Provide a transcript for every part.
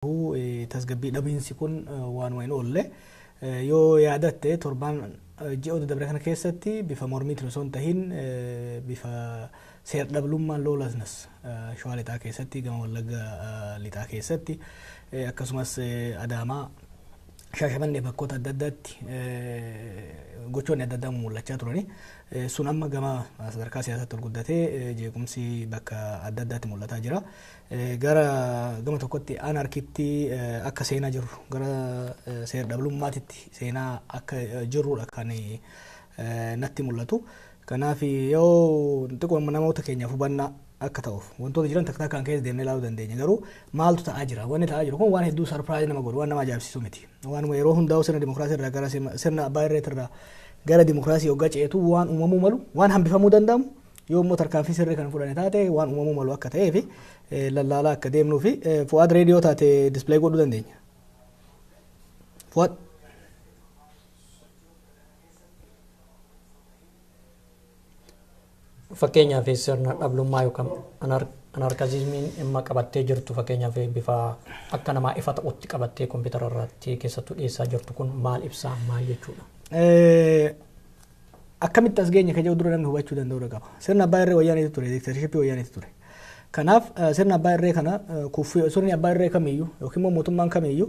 Tasgabbii dhabiinsi kun waanuma hin oolle. Yoo yaadatte, torbaan ji'oota dabre kana keessatti bifa mormiitiin osoo hin tahin bifa seer-dhablummaan lawlessness Shawaa Lixaa keessatti, gama Wallagga Lixaa keessatti, akkasumas Adaamaa, Shaashamannee, bakkoota adda addaatti gochoonni adda addaa mul'achaa turani. Sun amma gama sadarkaa siyaasaatti ol guddatee jeequmsi bakka adda addaatti mul'ataa jira. Gara gama tokkotti anarkitti akka seenaa jirru, gara seer-dhablummaatitti seenaa akka jirrudha kan natti mul'atu. Kanaaf yoo xiqqoo namoota keenyaaf hubannaa akka ta'uuf, wantoota jiran takka takkaan keessa deemnee ilaaluu dandeenya. Garuu maaltu ta'aa jira? Wanni ta'aa jiru kun waan hedduu surprise nama godhu, waan nama ajaa'ibsiisu miti. Waanuma yeroo hundaa'u sirna dimokiraasii irraa gara sirna abbaa irreetti irraa gara dimokiraasii hoggaa ceetu waan uumamuu malu, waan hambifamuu danda'amu, yoo immoo tarkaanfii sirrii kan fudhanne taate waan uumamuu malu akka ta'ee fi lallaalaa akka deemnuu fi Fu'aad reediyoo taate display godhuu dandeenya. Fu'aad. Fakkeenyaaf, sirna dhablummaa yookaan anarchizimiin dhimma qabattee jirtu, fakkeenyaaf bifa akka namaa ifa ta'utti qabattee kompiitara irratti keessattuu dhiyeessaa jirtu kun maal ibsaa, maal jechuudha? Akkamitti as geenye kan jedhu dura namni hubachuu danda'uu qaba. Sirna abbaa irree wayyaaniitu ture, dictatorshipii wayyaaniitu ture. Kanaaf sirna abbaa irree kana kuffii, sirni abbaa irree kamiyyuu yookiin immoo mootummaan kamiyyuu,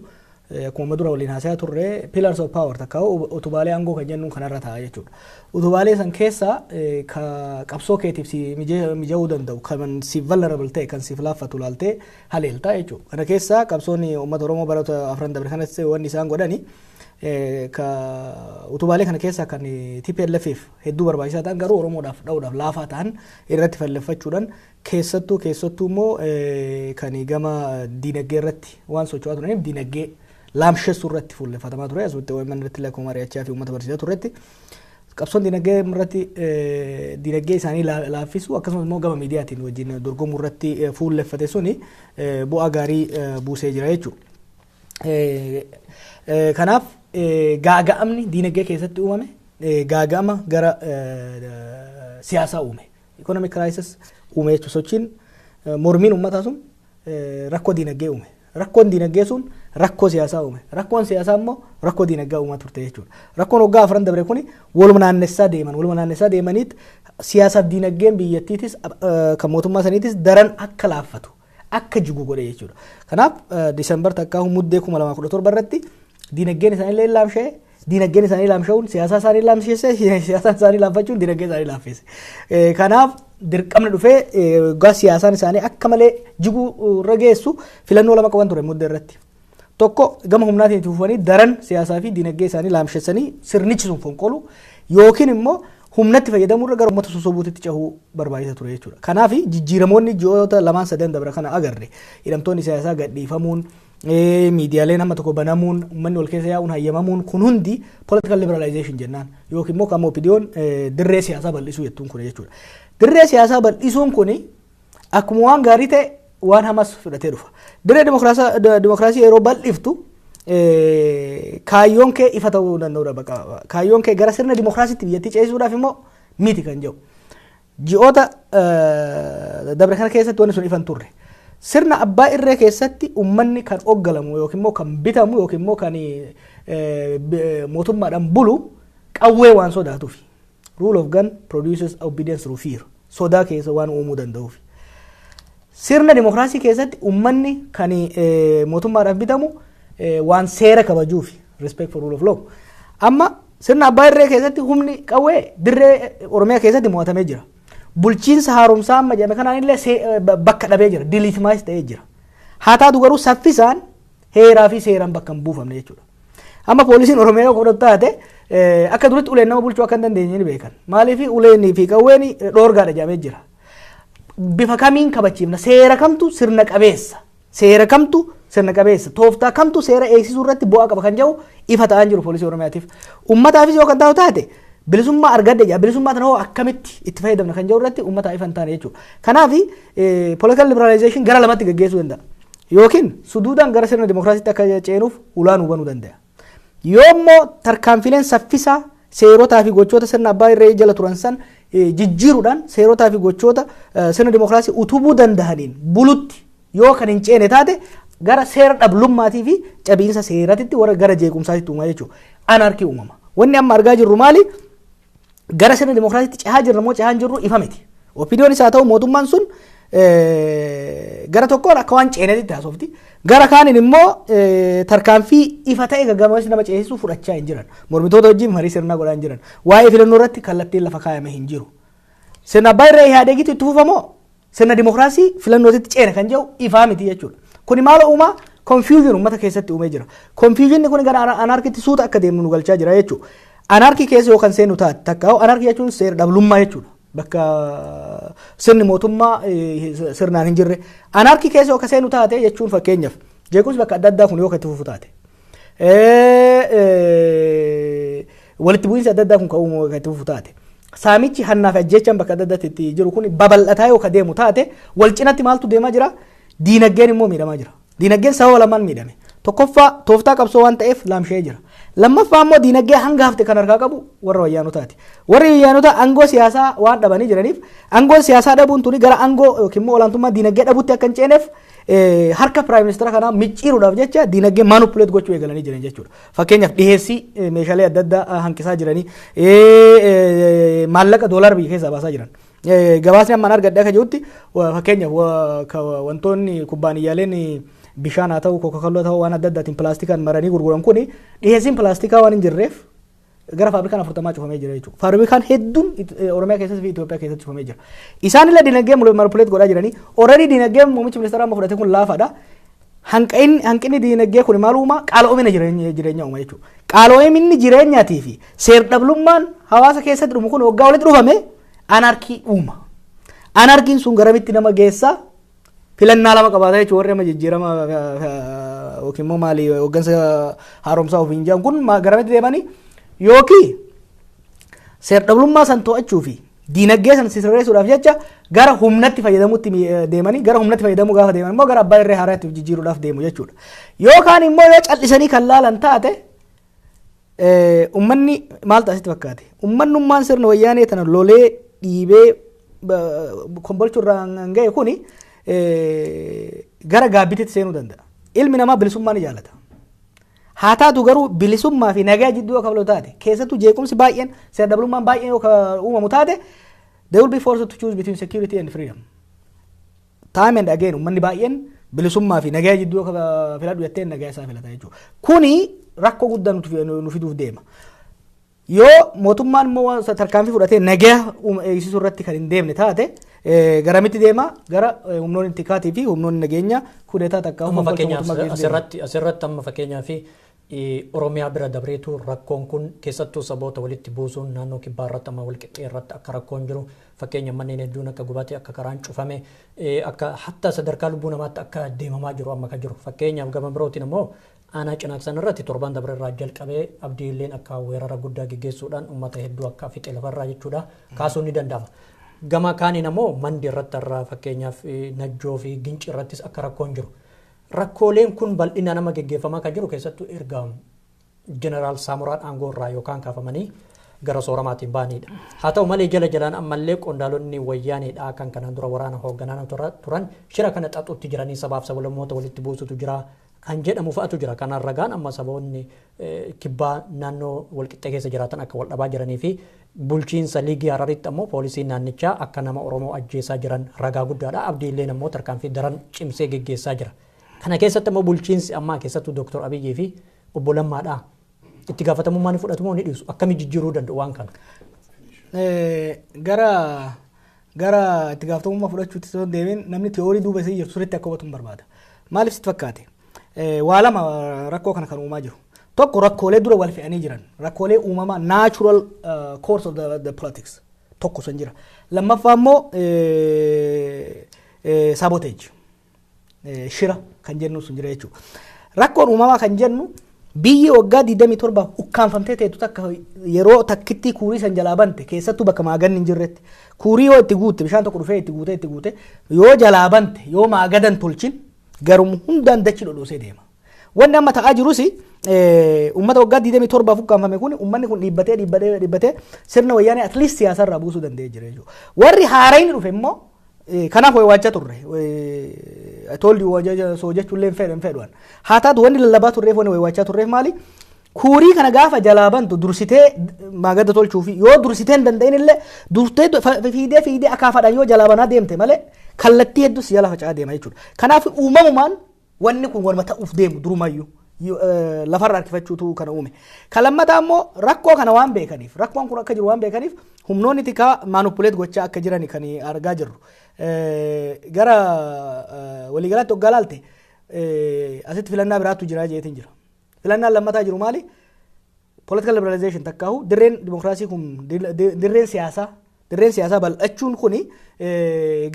akkuma dura waliin haasayaa turre, pillars of power takka utubaalee aangoo kan jennuun kanarra ta'a jechuudha. Utubaalee san keessaa ka qabsoo keetiif si mija'uu danda'u, kan siif vulnerable ta'e, kan siif laaffatu laaltee haleeltaa jechuudha. Kana keessaa qabsoon uummata Oromoo baroota afran dabre kanas wanni isaan godhani ka utubaalee kana keessaa kan TPLFif hedduu barbaachisaa ta'an garuu Oromoodhaaf dha'uudhaaf laafaa ta'an irratti falleeffachuudhaan, keessattuu immoo kan gama diinagdee irratti waan socho'aa turaniif diinagdee laamshessuu irratti fuulleffatamaa ture. Asumatti OMN irratti illee akkuma mari'achaa fi uummata barsiisaa turretti, qabsoon diinagdee irratti diinagdee isaanii laaffisuu, akkasumas immoo gama miidiyaatiin wajjin dorgomuu irratti fuulleffate suni bu'aa gaarii buusee jira jechuudha. Kanaaf gaaga'amni diinagdee keessatti uumame gaaga'ama gara siyaasaa uume. Economic crisis uume jechuudha. Sochiin mormiin uummataa sun rakkoo diinagdee uume. Rakkoon diinagdee sun rakkoo siyaasaa uume. Rakkoon siyaasaa immoo rakkoo diinagdee uumaa turte jechuudha. Rakkoon waggaa afran dabre kuni waluma naannessaa deeman. Waluma naannessaa deemaniit siyaasaaf diinagdeen biyyattiitis kan mootummaa saniitis daran akka laaffatu, akka jigu godhe jechuudha. Kanaaf Disembar takkaa Muddee 2017 irratti diinagdeen isaanii illee laamsha'e. Diinagdeen isaanii laamsha'uun siyaasa isaanii laamsheesse, siyaasaan isaanii laaffachuun diinagdee isaanii laaffise. Kanaaf dirqamni dhufee waggaa siyaasaan isaanii akka malee jiguu irra geessu filannoo lama qaban ture Muddee irratti. Tokko, gama humnaatiin itti fufanii daran siyaasaa fi diinagdee isaanii laamshessanii sirnichi sun fonqolu, yookiin immoo humnatti fayyadamuurra gara uummata sosobuutitti cehuu barbaachisa ture jechuudha. Kanaaf jijjiiramoonni ji'oota lamaan sadan dabra kana agarre, hidhamtoonni siyaasaa gadhiifamuun, miidiyaaleen hamma tokko banamuun, uummanni wal keessa yaa'uun hayyamamuun kun hundi political liberalization jennaan, yookiin immoo kan OPDO'n dirree siyaasaa bal'isuu jettuun kun jechuudha. Dirree siyaasaa bal'isuun kun akkuma waan gaarii ta'e waan hamas fudhatee dhufa. Dirree dimokiraasii yeroo bal'iftu kaayyoon kee ifa ta'uu danda'udha baqa. Kaayyoon kee gara sirna dimokiraasiitti biyyattii ceesisuudhaaf immoo miti kan jedhu. Ji'oota dabre kana keessatti wanni sun ifan turre. Sirna abbaa irree keessatti uummanni kan oggalamu yookiin immoo kan bitamu yookiin immoo kan mootummaadhaan bulu qawwee waan sodaatuuf. Rule of gun produces obedience through fear. Sodaa keessa waan uumuu danda'uuf. Sirna dimokiraasii keessatti uummanni kan mootummaadhaaf bitamu waan seera kabajuuf, respect for rule of law. Amma sirna abbaa irree keessatti humni qawwee dirree Oromiyaa keessatti mo'atamee jira. Bulchiinsa haaromsaa amma jedhame kanaan illee bakka dhabee jira. Delegitimize ta'ee jira. Haa taatu garuu saffisaan heeraa fi seeraan bakka hin buufamne jechuudha. Amma poolisiin Oromiyaa yoo fudhatu taate akka duritti uleen nama bulchuu akka hin dandeenye ni beekan. Maaliif? Uleen fi qawween dhoorgaadha jedhamee jira. Bifa kamiin kabachiifna? Seera kamtu sirna qabeessa? Seera kamtu sirna qabeessa? Tooftaa kamtu seera eegsisuu irratti bu'aa qaba kan jedhu ifa ta'an jiru poolisii Oromiyaatiif. Uummataafis yoo kan taa'u taate bilisummaa argadde jedha. Bilisummaa tana hoo akkamitti itti fayyadamna kan jedhu irratti uummataa ifa hin taane jechuudha. Kanaaf political liberalization gara lamatti gaggeessuu danda'a. Yookiin suduudaan gara sirna dimokiraasiitti akka ceenuuf ulaan hubanuu danda'a. Yoo immoo tarkaanfileen saffisaa seerotaa fi gochoota sirna abbaa irree jala turan san jijjiiruudhaan seerotaa fi gochoota sirna dimokiraasii utubuu danda'aniin bulutti yoo kan hin ceene taate, Gara seera dhablummaatii fi cabiinsa seeratitti warra gara jeequmsaatti uumaa jechuudha. Anarkii uumama. Wanni amma argaa jirru maali? Gara sirna dimokiraasiitti cehaa jirra moo cehaa hin jirru ifa miti. OPDOn isaa ta'u mootummaan sun gara tokkoon akka waan ceeneetitti haasofti. Gara kaaniin immoo tarkaanfii ifa ta'e gaggabamatti nama ceesisuu fudhachaa hin jiran. Mormitoota wajjin marii sirnaa godhaa hin jiran. Waa'ee filannoo irratti kallattiin lafa kaayame hin jiru. Sirna abbaa irree Ihaadegiitu itti fufamoo sirna dimokiraasii filannootitti ceene kan jedhu ifaa miti jechuudha. Kuni maal uumaa? Confusion uummata keessatti uumee jira. Confusionni kun gara anarkiitti suuta akka deemnu nu galchaa jira jechuudha. Anarkii keessa yoo kan seenu taate, takka anarkii jechuun seera dhablummaa jechuudha. Bakka sirni mootummaa sirnaan hin jirre. Anarkii keessa yoo kan seenu taate jechuun, fakkeenyaaf, jeequmsi bakka adda addaa kun yoo kan itti fufu taate, walitti bu'iinsi adda addaa kun kan uumamu kan itti fufu taate, saamichi hannaa fi ajjechaan bakka adda addaatti itti jiru kun babal'ataa yoo kan deemu taate, wal cinatti maaltu deemaa jira? Diinagdeen immoo miidhamaa jira. Diinagdeen sababa lamaan miidhame. Tokkoffaa, tooftaa qabsoo waan ta'eef laamshee jira. Lammaffaa immoo diinagdee hanga hafte kan harkaa qabu warra wayyaanotaati. Warri wayyaanotaa aangoo siyaasaa waan dhabanii jiraniif, aangoon siyaasaa dhabuun tuni gara aangoo yookiin immoo olaantummaa diinagdee dhabuutti akka hin ceeneef, harka prime ministeera kanaa micciiruudhaaf jecha diinagdee manipulate gochuu eegalanii jiran jechuudha. Fakkeenyaaf, dhiheessii meeshaalee adda addaa hanqisaa jiranii, maallaqa doolaara biyya keessaa baasaa jiran. Gabaasni ammaan argadhe akka jirutti, fakkeenyaaf, wantoonni kubbaaniyyaaleen bishaan haa ta'u, Coca-Cola ta'u, waan adda addaatiin pilaastikaan maranii gurguran kuni dhiheessiin pilaastikaa waan hin jirreef gara faabrikaan 40 cufamee jira jechuudha. Faabrikaan hedduun Oromiyaa keessatti fi Itoophiyaa keessatti cufamee jira. Isaan illee dinagdee manipulate godhaa jiranii. Already dinagdee muummichi ministeeraa amma fudhate kun laafaadha. Hanqinni dinagdee kun maal uumaa? Qaaloomina jireenya uuma jechuudha. Qaaloominni jireenyaatii fi seer-dhablummaan hawaasa keessatti dhumu kun waggaa walitti dhufame anarkii uuma. Anarkiin sun garamitti nama geessaa? Filannaa lama qabaata jechuudha warri amma jijjiirama yookiin immoo maali, hooggansa haaromsaa ofiin jedhan kun garamitti deemanii? Yookiin seer-dhablummaa san to'achuu fi diinagdee san sirreessuudhaaf jecha gara humnatti fayyadamuutti deemanii, gara humnatti fayyadamuu gaafa deeman immoo gara abbaa irree haaraatti jijjiiruudhaaf deemu jechuudha. Yookaan immoo yoo callisanii kan laalan taate, ummanni maal taasitti fakkaate? Ummannummaan sirna wayyaanee tana lolee dhiibee kombolchuu irraa hin ga'e kuni gara gaabbitiitti seenuu danda'a. Ilmi namaa bilisummaa ni jaalata. Haa taatu garuu, bilisummaa fi nagaa jidduu yoo kabalu taate, keessattuu jeequmsi baay'een, seer-dhablummaan baay'een yoo uumamu taate, they will be forced to choose between security and freedom. Time and again, uummanni baay'een bilisummaa fi nagaa jidduu yoo filadhu jettee, nagaa isaa filata jechuudha. Kuni rakkoo guddaa nu fiduuf deema. Yoo mootummaan immoo tarkaanfii fudhatee nagaa eegsisuu irratti kan hin deemne taate, garamitti deema? Gara humnoonni tikaatii fi humnoonni nageenya kudeetaa takka Amma fakkeenyaaf asirratti, amma fakkeenyaaf, Oromiyaa bira dabreetu rakkoon kun keessattuu saboota walitti buusuun naannoo kibbaa irratti amma walqixxee irratti akka rakkoon jiru, fakkeenya manneen hedduun akka gubate, akka karaan cufame, akka hatta sadarkaa lubbuu namaatti akka deemamaa jiru amma kan jiru. Fakkeenyaaf, gama birootiin immoo aanaa Cinaaksan irratti torban dabre irraa jalqabee Abdiilleen akka weerara guddaa geggeessuudhaan uummata hedduu akka fixe lafarraa jechuudha kaasuun ni danda'ama. Gama kaaniin ammoo Mandi irratti irraa, fakkeenyaaf, Najjoo fi Ginci irrattis akka rakkoon jiru. Rakkooleen kun bal'ina nama geggeeffamaa kan jiru keessattuu erga Jeneraal Saamuraan aangoo irraa yookaan kaafamanii gara sooramaatiin ba'anidha. Haa ta'u malee, jala jalaan ammallee qondaalonni wayyaaneedha kan kanaan dura waraana hoogganaa turan shira kana xaxutti jiranii sabaaf sablammoota walitti buusutu jira kan jedhamu fa'atu jira. Kanaan ragaan amma saboonni kibbaa naannoo walqixxee keessa jiraatan akka wal dhabaa jiranii fi bulchiinsa liigii Hararitti ammoo poolisiin naannichaa akka nama Oromoo ajjeesaa jiran ragaa guddaadha. Abdiilleen ammoo tarkaanfii daran cimsee geggeessaa jira. Kana keessatti ammoo bulchiinsi ammaa, keessattuu Dooktor Abiyyii fi obbo Lammaadha, itti gaafatamummaa ni fudhatu moo ni dhiisu? Akkami jijjiiruu danda'u waan kana? Gara itti gaafatamummaa fudhachuutti osoo hin deemin, namni tiyoorii duuba isii jirtu sirriitti akka hubatu hin barbaada. Maaliif sitti fakkaate? Waa lama rakkoo kana kan uumaa jiru. Tokko, rakkoolee dura wal fe'anii jiran, rakkoolee uumamaa, natural course of the politics tokko san jira. Lammaffaa immoo sabotage, shira kan jennu sun jira jechuudha. Rakkoon uumamaa kan jennu, biyyi waggaa 27 ukkaanfamtee teettu takka yeroo takkitti kuurii san jalaa bante, keessattuu bakka maaganni hin jirretti, kuurii yoo itti guutte, bishaan tokko dhufee itti guute, itti guute, yoo jalaa bante, yoo maagadan tolchin, garuu hundaan dachi dhodhoosee deema. Wanni amma ta'aa jirus, uummata waggaa 27 ukkaanfame kun, uummanni kun dhiibbatee dhiibbatee dhiibbatee sirna wayyaanee at least siyaasarraa buusuu danda'ee jira jechuudha. Warri haarayni dhufe immoo kanaaf waachaa turre. Tolli soo jechuullee hin fedhu hin fedhu. Haa taatu, wanni lallabaa turreef, wanni waywaachaa turreef maali? Kuurii kana gaafa jalaa bantu dursitee maagada tolchuu fi yoo dursitee hin danda'in illee durtee fiidee fiidee akaafaadhaan yoo jalaa banaa deemte malee kallattii hedduus jala faca'aa deema jechuudha. Kanaaf uumamumaan wanni kun waluma ta'uuf deemu durumayyuu lafarra harkifachuutu kana uume. Kan lammataa immoo rakkoo kana waan beekaniif, rakkoon kun akka jiru waan beekaniif, humnoonni tikaa manipulate gochaa akka jiran kan argaa jirru. Gara waliigalaatti hoggaa laalte asitti filannaa biraatu jira jeetiin jira. Filannaan lammataa jiru maali? Political liberalization takkaahu dirreen dimokiraasii kun, dirreen siyaasaa bal'achuun kuni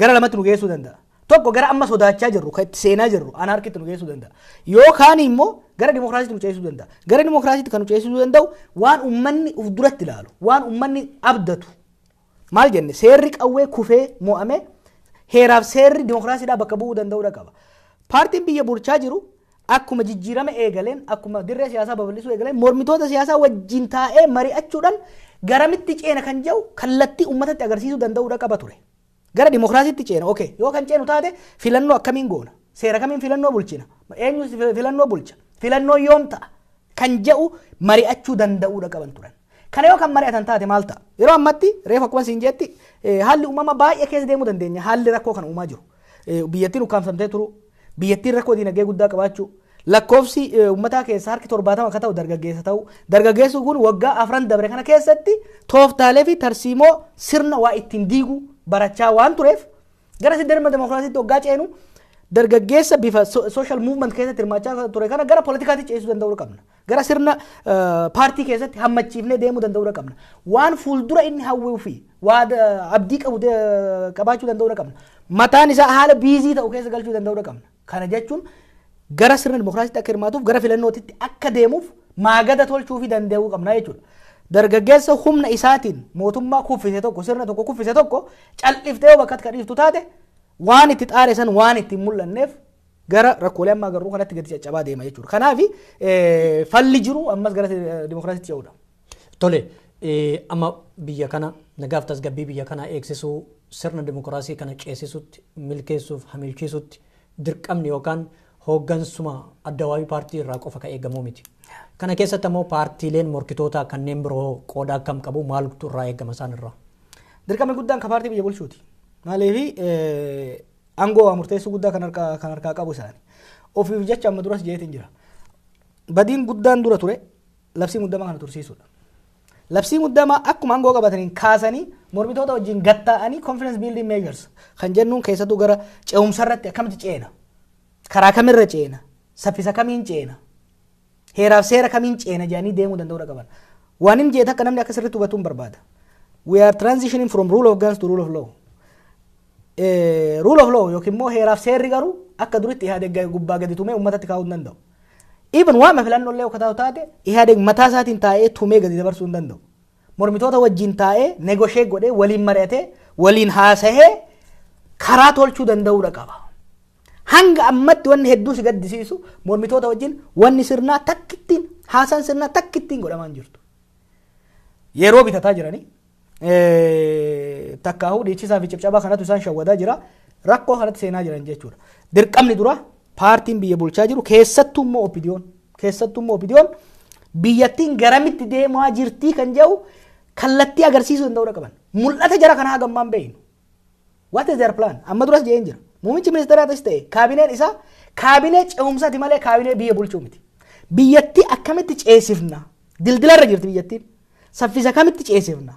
gara lamatti nu geessuu danda'a. Tokko gara amma sodaachaa jirru, kan itti seenaa jirru anarchytti nu geessuu danda'a. Yookaan immoo gara dimokiraasiitti nu ceesisuu danda'a. Gara dimokiraasiitti kan nu ceesisuu danda'u waan uummanni uf duratti ilaalu, waan uummanni abdatu. Maal jenne? Seerri qawwee kufee mo'ame, heeraaf seerri dimokiraasiidhaa bakka bu'uu danda'uudha qaba. Paartiin biyya bulchaa jiru akkuma jijjiirama eegaleen, akkuma dirree siyaasaa babal'isuu eegaleen, mormitoota siyaasaa wajjin taa'ee mari'achuudhaan garamitti ceena kan jedhu kallattii uummatatti agarsiisuu danda'uudha qaba ture. Gara dimokiraasiitti ceena, okay, yoo kan ceenu taate filannoo akkamiin goona? Seera kamiin filannoo bulchina? Eenyu filannoo bulcha? Filannoo yoom ta'a? Kan jedhu mari'achuu danda'uudha qaban turan. Kana yoo kan mari'atan taate maal ta'a? Yeroo ammatti reefa akkuma siin jetti haalli uumama baay'ee keessa deemuu dandeenya. Haalli rakkoo kana uumaa jiru. Biyyattiin ukkaamsamtee turu. Biyyattiin rakkoo dinagdee guddaa qabaachuu. Lakkoofsi uummataa keessaa harki 70 akka ta'u dargaggeessa ta'u. Dargaggeessi kun waggaa 4 dabre kana keessatti tooftaalee fi tarsiimoo sirna waa ittiin diigu barachaa waan tureef, gara sirna demokiraasiitti waggaa ceenu dargaggeessa bifa social movement keessatti hirmaachaa ture kana gara poolitikaatti ceesisuu danda'uu qabna. Gara sirna paartii keessatti hammachiifnee deemuu danda'uu qabna. Waan fuuldura inni hawwuu fi waa abdii qabu qabaachuu danda'uu qabna. Mataan isaa haala busy ta'u keessa galchuu danda'uu qabna. Kana jechuun gara sirna dimokiraasiitti akka hirmaatuuf, gara filannootitti akka deemuuf maagada tolchuu fi danda'uu qabna jechuudha. Dargaggeessa humna isaatiin mootummaa kuffise tokko, sirna tokko kuffise tokko cal'iftee yoo bakka dhiiftu taate, waan itti xaare san waan itti hin mul'anneef gara rakkoolee ammaa agarruu kanatti gadi caccabaa deema jechuudha. Kanaaf falli jiru ammas gara dimokiraasiitti ce'uudha. Tole, amma biyya kana nagaaf tasgabbii biyya kana eegsisuu, sirna dimokiraasii kana ceesisutti, milkeessuuf, hamilchiisutti dirqamni yookaan hooggansuma addawaayii paartii irraa qofa kan eegamuu miti. Kana keessatti ammoo paartiileen morkitoota kanneen biroo qooda akkam qabu? Maaltu irraa eegama isaan irraa? Dirqamni guddaan ka paartii biyya bulchuuti. Maaliif? Aangoo waa murteessuu guddaa kan harkaa qabu isaani. Ofiif jecha amma duras jeetiin jira. Badiin guddaan dura ture labsii muddamaa kana tursiisuudha. Labsii muddamaa akkuma aangoo qabataniin kaasanii mormitoota wajjin gatta'anii confidence building measures kan jennuun, keessattuu gara ce'umsarratti akkamitti ceena? Karaa kamirra ceena? Saffisa kamiin ceena? Heeraaf seera kamiin ceena jedhanii deemuu danda'uu qaban. Waan inni jedhe akka namni akka sirriitti hubatuun barbaada. We are transitioning from rule of guns to rule of law. Rule of law yookiin immoo heeraaf seerri garuu akka duritti Ihaadeg gubbaa gadi tumee uummatatti kaa'uu hin danda'u. Even waama filannoo illee akka taa'u taate, Ihaadeg mataa isaatiin taa'ee tumee gadi dabarsuu hin danda'u. Mormitoota wajjin taa'ee negotiate godhee, waliin mari'atee, waliin haasa'ee karaa tolchuu danda'uudha qaba. Hanga ammatti wanni hedduu si gaddisiisu mormitoota wajjin wanni sirnaa takkittiin, haasaan sirnaa takkittiin godhamaa hin jirtu. Yeroo bitataa jiranii takkaahuu dhiichisaa fi cibcabaa kanatu isaan shawwadaa jira. Rakkoo kanatti seenaa jiran jechuudha. Dirqamni dura paartiin biyya bulchaa jiru, keessattuu immoo OPDOn, keessattuu immoo OPDOn biyyattiin garamitti deemaa jirtii kan jedhu kallattii agarsiisuu danda'uu qaban. Mul'ata jara kanaa hagammaan beeynu. What is their plan? Amma duras jedheen jira. Muummichi ministeeraatis ta'e kaabineen isaa kaabinee ce'umsaati malee kaabinee biyya bulchuu miti. Biyyattii akkamitti ceesifna? Dildilarra jirti biyyattiin. Saffisa kamitti ceesifna?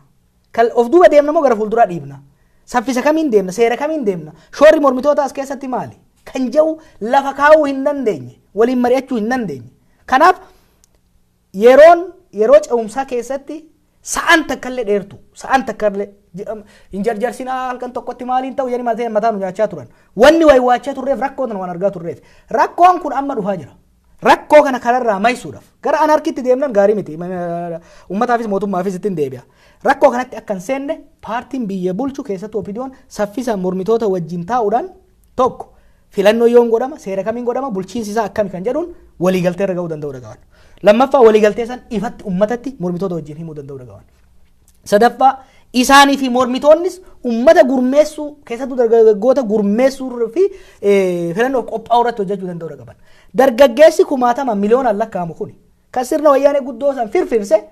Of duuba deemna moo gara fuulduraa dhiibna? Saffisa kamiin deemna? Seera kamiin deemna? Shoorri mormitoota as keessatti maali? Kan jedhu lafa kaa'uu hin dandeenye. Waliin mari'achuu hin dandeenye. Kanaaf yeroon yeroo ce'umsaa keessatti sa'aan takkallee dheertu, sa'aan takkallee hin jarjarsinaa, halkan tokkotti maaliin ta'u jedhanii mataa nu nyaachaa turan. Wanni waywaachaa turreef rakkoo kana waan argaa turreef. Rakkoon kun amma dhufaa jira. Rakkoo kana kararraa maysuudhaaf gara anarchytti deemnan gaarii miti. Uummataafis mootummaafis ittiin deebi'a. Rakkoo kanatti akka hin seenne paartiin biyya bulchu, keessattuu OPDOn, saffisaan mormitoota wajjin taa'uudhaan, tokko filannoo yoom godhama, seera kamiin godhama, bulchiinsi isaa akkami kan jedhuun waliigaltee irra gahuu danda'uu qaban. Lammaffaa, waliigaltee san ifatti uummatatti mormitoota wajjin himuu danda'uu qaban. Sadaffaa, Isaanii fi mormitoonnis uummata gurmeessuu, keessattuu dargaggoota gurmeessuu fi filannoof qophaa'uu irratti hojjechuu danda'uu qaban. Dargaggeessi kumaatama miliyoonaan lakkaa'amu kuni kan sirna Wayyaanee guddoo san firfirse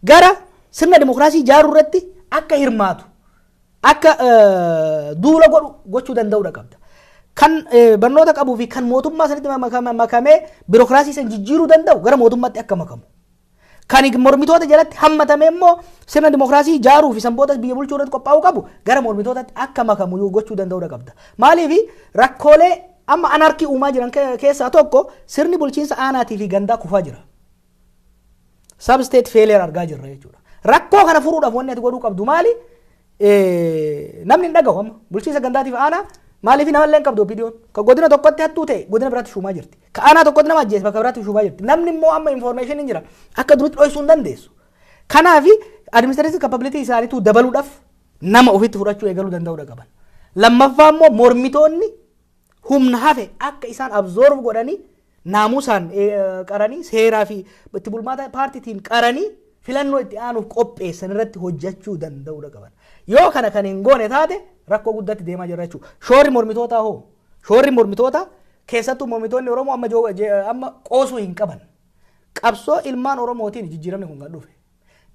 gara sirna dimokiraasii ijaaruu irratti akka hirmaatu, akka duula godhu gochuu danda'uu qabda. Kan barnoota qabuu fi kan mootummaa sanitti makamee biirokiraasii san jijjiiruu danda'u gara mootummaatti akka makamu. Kan mormitoota jalatti hammatame immoo sirna dimokiraasii ijaaruu fi sanboota biyya bulchuu irratti qophaa'uu qabu gara mormitootatti akka makamu gochuu danda'uu qabda. Maaliif? Rakkoolee amma anarkii uumaa jiran keessaa tokko sirni bulchiinsa aanaatii fi gandaa kufaa jira. Sub-state failure argaa jirra jechuudha. Rakkoo kana furuudhaaf wanni ati godhuu qabdu maali? Namni hin dhagahu amma bulchiinsa gandaatiif aanaa. Maaliif? Namallee hin qabdu OPDOn. Ka godina tokkotti hattuu ta'e godina biraatti shuumaa jirti. Ka aanaa tokkotti nama ajjeese bakka biraatti shuumaa jirti. Namni immoo amma information hin jira. Akka duritti dhoksuu hin dandeessu. Kanaaf administrative capability isaaniitu dabaluudhaaf nama ofitti fudhachuu eegaluu danda'uu qaban. Lammaffaa immoo mormitoonni humna hafe akka isaan absorb godhanii, naamusaan qaranii, seeraa fi itti bulmaata paartiitiin qaranii filannoo itti aanuuf qopheessan irratti hojjechuu danda'uu qaban. Yoo kana kan hin goone taate rakkoo guddaatti deemaa jirra jechuudha. Shoorri mormitootaa hoo? Shoorri mormitootaa, keessattuu mormitoonni Oromoo amma qoosuu hin qaban. Qabsoo ilmaan Oromootiin jijjiiramni kun kan dhufe.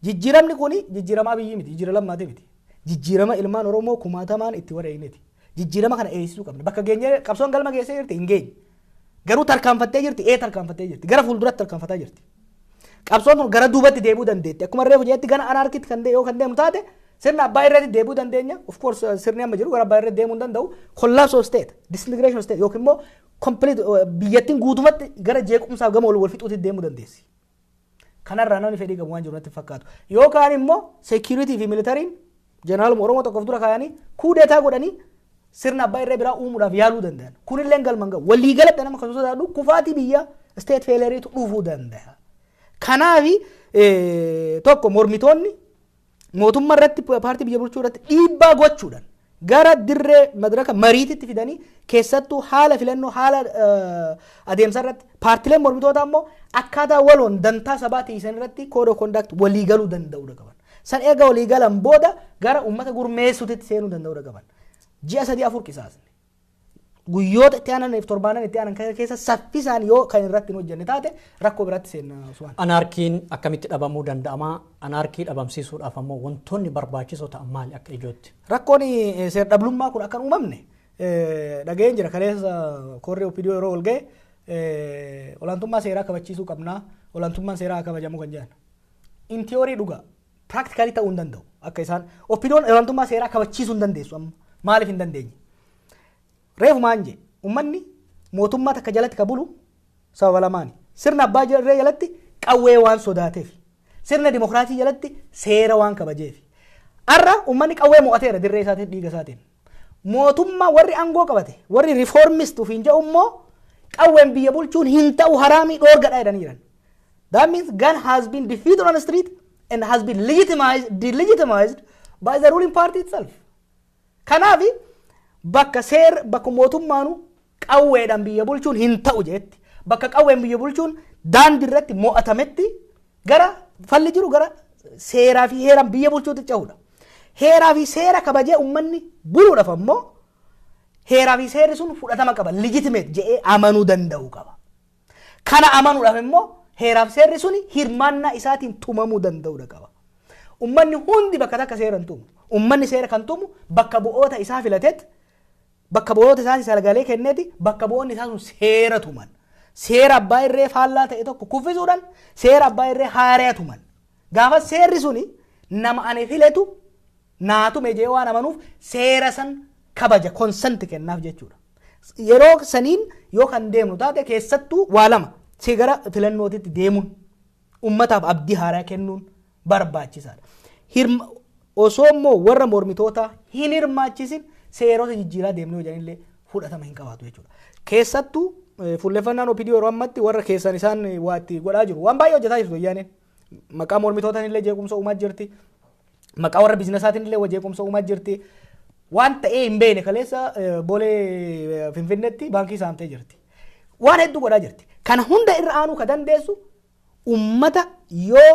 Jijjiiramni kun jijjiirama Abiyyi miti, jijjiirama Lammaati miti. Jijjiirama ilmaan Oromoo kumaatamaan itti wareegneeti. Jijjiirama kana eegsisuu qabna. Bakka geenyee qabsoon galma geessee jirti hin geenye. Garuu tarkaanfattee jirti, ee, tarkaanfattee jirti. Gara fuulduratti tarkaanfataa jirti. Qabsoon kun gara duubatti deebi'uu dandeetti. Akkuma reefu jeetti gara anarkiitti kan yoo kan deemu taate sirna abbaa irratti deebi'uu dandeenya. Of course, sirni amma jiru gara abbaa irratti deemuu hin danda'u. Collapse of state, disintegration of state yookiin immoo complete biyyattiin guutumatti gara jeequmsaaf gama wal fixuutti deemuu dandeessi. Kanarraa namni fedhii qabu waan jiru natti fakkaatu. Yookaan immoo security fi militariin jeneraaluma Oromoo tokkoof dura kaayanii kuudeetaa godhanii sirna abbaa irree biraa uumuudhaaf yaaluu danda'an. Kunillee galma hin gahu. Waliigalatti nama kan sodaadhu kufaatii biyya, state failureetu dhufuu danda'a. Kanaafi tokko mormitoonni mootummaa irratti, paartii biyya bulchuu irratti dhiibbaa gochuudhaan gara dirree madraka mariititti fidanii, keessattuu haala filannoo, haala adeemsa irratti, paartileen mormitootaa immoo akkaataa waloon dantaa sabaa tiisan irratti code of conduct waliigaluu danda'uu qaban. San eega waliigalan booda gara uummata gurmeessuutitti seenuu danda'uu qaban. Ji'a 3 4 qisaasne. Guyyoota itti aanan, torbaanan itti aanan keessa saffisaan yoo kan irratti hin hojjenne taate rakkoo biraatti seenna, Usmaan. Anaarkiin akkamitti dhabamuu danda'ama? Anaarkii dhabamsiisuudhaaf ammoo wantoonni barbaachisoo ta'an maali akka ijootti? Rakkoon seer-dhablummaa kun akka hin uumamne dhaga'een jira. Kaleessa korri OPDO yeroo ol ga'e olaantummaa seeraa kabachiisuu qabnaa, olaantummaan seeraa kabajamuu kan jedhan. In theory dhugaa, practically ta'uu hin danda'u. Akka isaan OPDOn olaantummaa seeraa kabachiisuu hin dandeessu amma. Maaliif hin dandeenye? Reefu maan jee, uummanni mootummaa takka jalatti ka bulu sababa lamaani. Sirna abbaa irree jalatti qawwee waan sodaateef. Sirna dimokiraatii jalatti seera waan kabajeef. Har'a uummanni qawwee mo'ateera dirree isaatiin, dhiiga isaatiin. Mootummaa warri aangoo qabate, warri reformist ofiin jedhu immoo qawween biyya bulchuun hin ta'u, haraamii, dhoorgadha jedhanii jiran. That means gun has been defeated on the street and has been legitimized, delegitimized by the ruling party itself. Kanaaf bakka seer bakka mootummaanu qawweedhaan biyya bulchuun hin ta'u jetti, bakka qawween biyya bulchuun daandii irratti mo'atametti, gara falli jiru gara seeraa fi heeraan biyya bulchuutti ce'uudha. Heeraa fi seera kabajee uummanni buluudhaaf ammoo heeraa fi seerri sun fudhatama qaba, legitimate jedhee amanuu danda'uu qaba. Kana amanuudhaaf immoo heeraa fi seerri sun hirmaannaa isaatiin tumamuu danda'uudha qaba. Uummanni hundi bakka takka seera hin tumu. Uummanni seera kan tumu bakka bu'oota isaa filateet, bakka bu'oota isaa sagalee kenneeti, bakka bu'oonni isaa sun seera tuman. Seera abbaa irree faallaa ta'e tokko kuffisuudhaan seera abbaa irree haaraa tuman. Gaafa seerri suni nama ani filetu naa tume jee waan amanuuf seera san kabaja, consent kennaaf jechuudha. Yeroo saniin yoo kan deemnu taate, keessattuu waa lama si gara filannootitti deemuun ummataaf abdii haaraa kennuun barbaachisaadha. Osoo immoo warra mormitoota hin hirmaachisin seerota jijjiiraa deemnee hojjanillee fudhatama hin qabaatu jechuudha. Keessattuu fuulleffannaan OPDO yeroo ammatti warra keessan isaan waa itti godhaa jiru, waan baay'ee hojjetaa jirtu Wayyaaneen. Maqaa mormitootaan illee jeequmsa uumaa jirti. Maqaa warra biizinasaatiin illee jeequmsa uumaa jirti. Waan ta'ee hin beekne kaleessa Boolee Finfinneetti baankii saamtee jirti. Waan hedduu godhaa jirti. Kana hunda irra aanuu ka dandeessu ummata yoo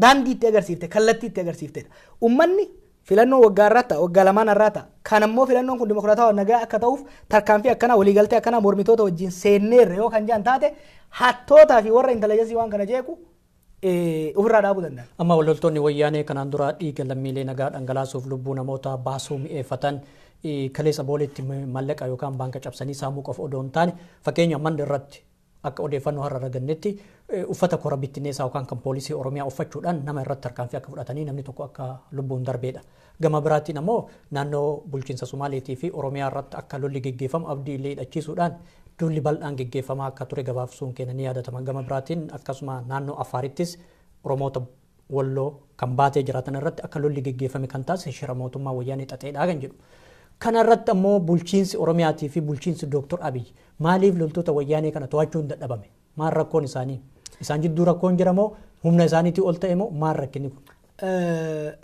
Daandii itti agarsiifte, kallattii itti agarsiiftedha. Uummanni filannoo waggaa irraa ta'a, waggaa lamaan irraa ta'a. Kan ammoo filannoon kun dimokiraatawaa nagaa akka ta'uuf tarkaanfii akkanaa, waliigaltee akkanaa mormitoota wajjin seenneerra yoo kan jedhan taate, hattootaa fi warra intelligence waan kana jeequ ofirraa dhaabuu danda'an. Amma loltoonni Wayyaanee kanaan dura dhiiga lammiilee nagaa dhangalaasuuf lubbuu namoota baasuu mi'eeffatan kaleessa Booleetti maallaqa yookaan baanka cabsanii saamuu qofa odoo hin taane, fakkeenya manni irratti akka odeeffannoo har'a argannetti uffata kora bittinneessaa yookaan kan poolisii Oromiyaa uffachuudhaan nama irratti tarkaanfii akka fudhatanii namni tokko akka lubbuun darbeedha. Gama biraatiin ammoo naannoo bulchiinsa Somaaleetii fi Oromiyaa irratti akka lolli geggeeffamu Abdii Illee hidhachiisuudhaan duulli bal'aan geggeeffamaa akka ture gabaabsuun keenya ni yaadatama. Gama biraatiin akkasuma naannoo Afaarittis Oromoota Walloo kan baatee jiraatan irratti akka lolli geggeeffame kan taasise shira mootummaa Wayyaanee xaxeedhaa kan jedhu. Kana irratti ammoo bulchiinsi Oromiyaatii fi bulchiinsi Dooktor Abiy maaliif loltoota Wayyaanee kana to'achuu hin dadhabame? Maal rakkoon isaanii? Isaan jidduu rakkoon jira moo humna isaaniitii ol ta'e moo maal rakkinni kun?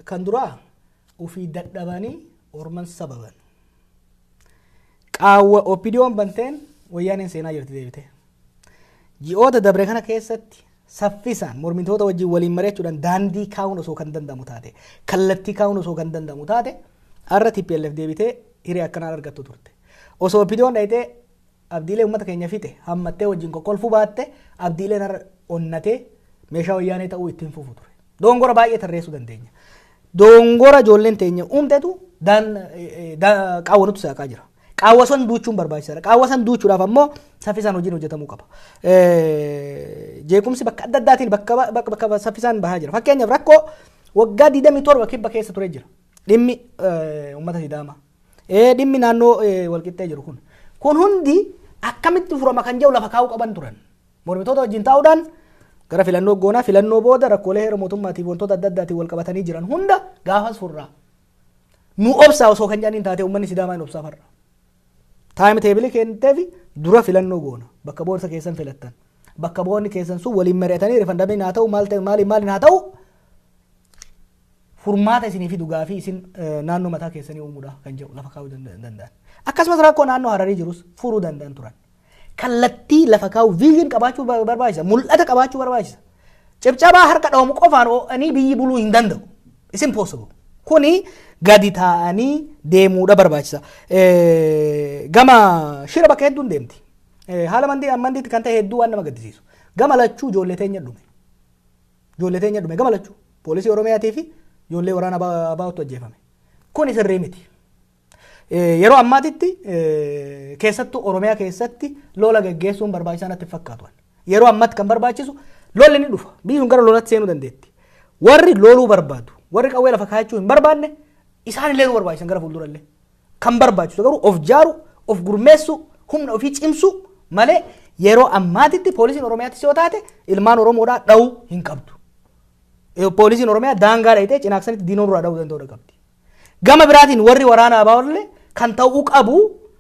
Kan duraa ofii dadhabanii orman sababan. Qaawwa OPDO'n banteen Wayyaaneen seenaa jirti deebite. Ji'oota dabre kana keessatti saffisaan mormitoota wajjin waliin mari'achuudhaan daandii kaa'uun osoo kan danda'amu taate, kallattii kaa'uun osoo kan danda'amu taate, har'a TPLF deebitee hiree akkanaan argattu turte. Osoo OPDO'n dhayitee Abdiilee uummata keenya fixe hammattee wajjin kokkolfuu baatte, Abdiileen har'a onnatee meeshaa Wayyaanee ta'uu ittiin fufu ture. Dongora baay'ee tarreessuu dandeenya. Dongora ijoolleen teenya uumtetu qaawwa nutti saaqaa jira. Qaawwa san duuchuun barbaachisaadha. Qaawwa san duuchuudhaaf ammoo saffisaan hojiin hojjetamuu qaba. Jeequmsi bakka adda addaatiin bakka saffisaan bahaa jira. Fakkeenyaaf rakkoo waggaa 27 kibba keessa ture jira. Dhimmi uummata Sidaamaa. Dhimmi naannoo Walqixxee jiru kun. Kun hundi akkamitti furama kan jedhu lafa kaa'uu qaban turan. Mormitoota wajjin taa'uudhaan gara filannoo goonaa, filannoo booda rakkoolee heera mootummaatiif wantoota adda addaatiin wal qabatanii jiran hunda gaafas furraa. Nu obsaa osoo kan jedhaniin taate, uummanni Sidaamaa hin obsaa farra. Time table kenneefi dura filannoo goona. Bakka boorsa keessan filattan. Bakka boonni keessan sun waliin mari'atanii referendum haa ta'u, maal ta'e, maaliin maaliin haa ta'u, furmaata isinii fidu gaafii isin naannoo mataa keessanii uumuudha kan jedhu lafa kaa'uu danda'an. Akkasumas rakkoo naannoo Hararii jirus furuu danda'an turan. Kallattii lafa kaa'uu, vision qabaachuu barbaachisa. Mul'ata qabaachuu barbaachisa. Cibcabaa harka dhawamu qofaan oo'anii biyyi buluu hin danda'u. It's impossible. Kuni gadi taa'anii deemuudha barbaachisa. Gama shira bakka hedduun deemti. Haala mandii ammandiitti kan ta'e hedduu waan nama gaddisiisu. Gama lachuu ijoollee teenya dhume. Ijoollee teenya dhume gama lachuu. Poolisii Oromiyaatii fi ijoollee waraana ABO'tu ajjeefame. Kuni sirrii miti. Yeroo ammaatitti keessattuu Oromiyaa keessatti lola geggeessuun barbaachisaa natti fakkaatu. Yeroo ammaatti kan barbaachisu lolli ni dhufa. Biyyi sun gara lolatti seenuu dandeetti. Warri loluu barbaadu, warri qawwee lafa kaayachuu hin barbaanne, isaan illee nu barbaachisan gara fuuldurallee. Kan barbaachisu garuu of jaaru, of gurmeessu, humna ofii cimsu malee yeroo ammaatitti poolisiin Oromiyaattis yoo taate ilmaan Oromoodhaa dha'uu hin qabdu. Poolisiin Oromiyaa daangaa dhayitee cinaaksanitti diinoo duraa dha'uu danda'uu qabdi. Gama biraatiin warri waraana ABO'llee kan ta'uu qabu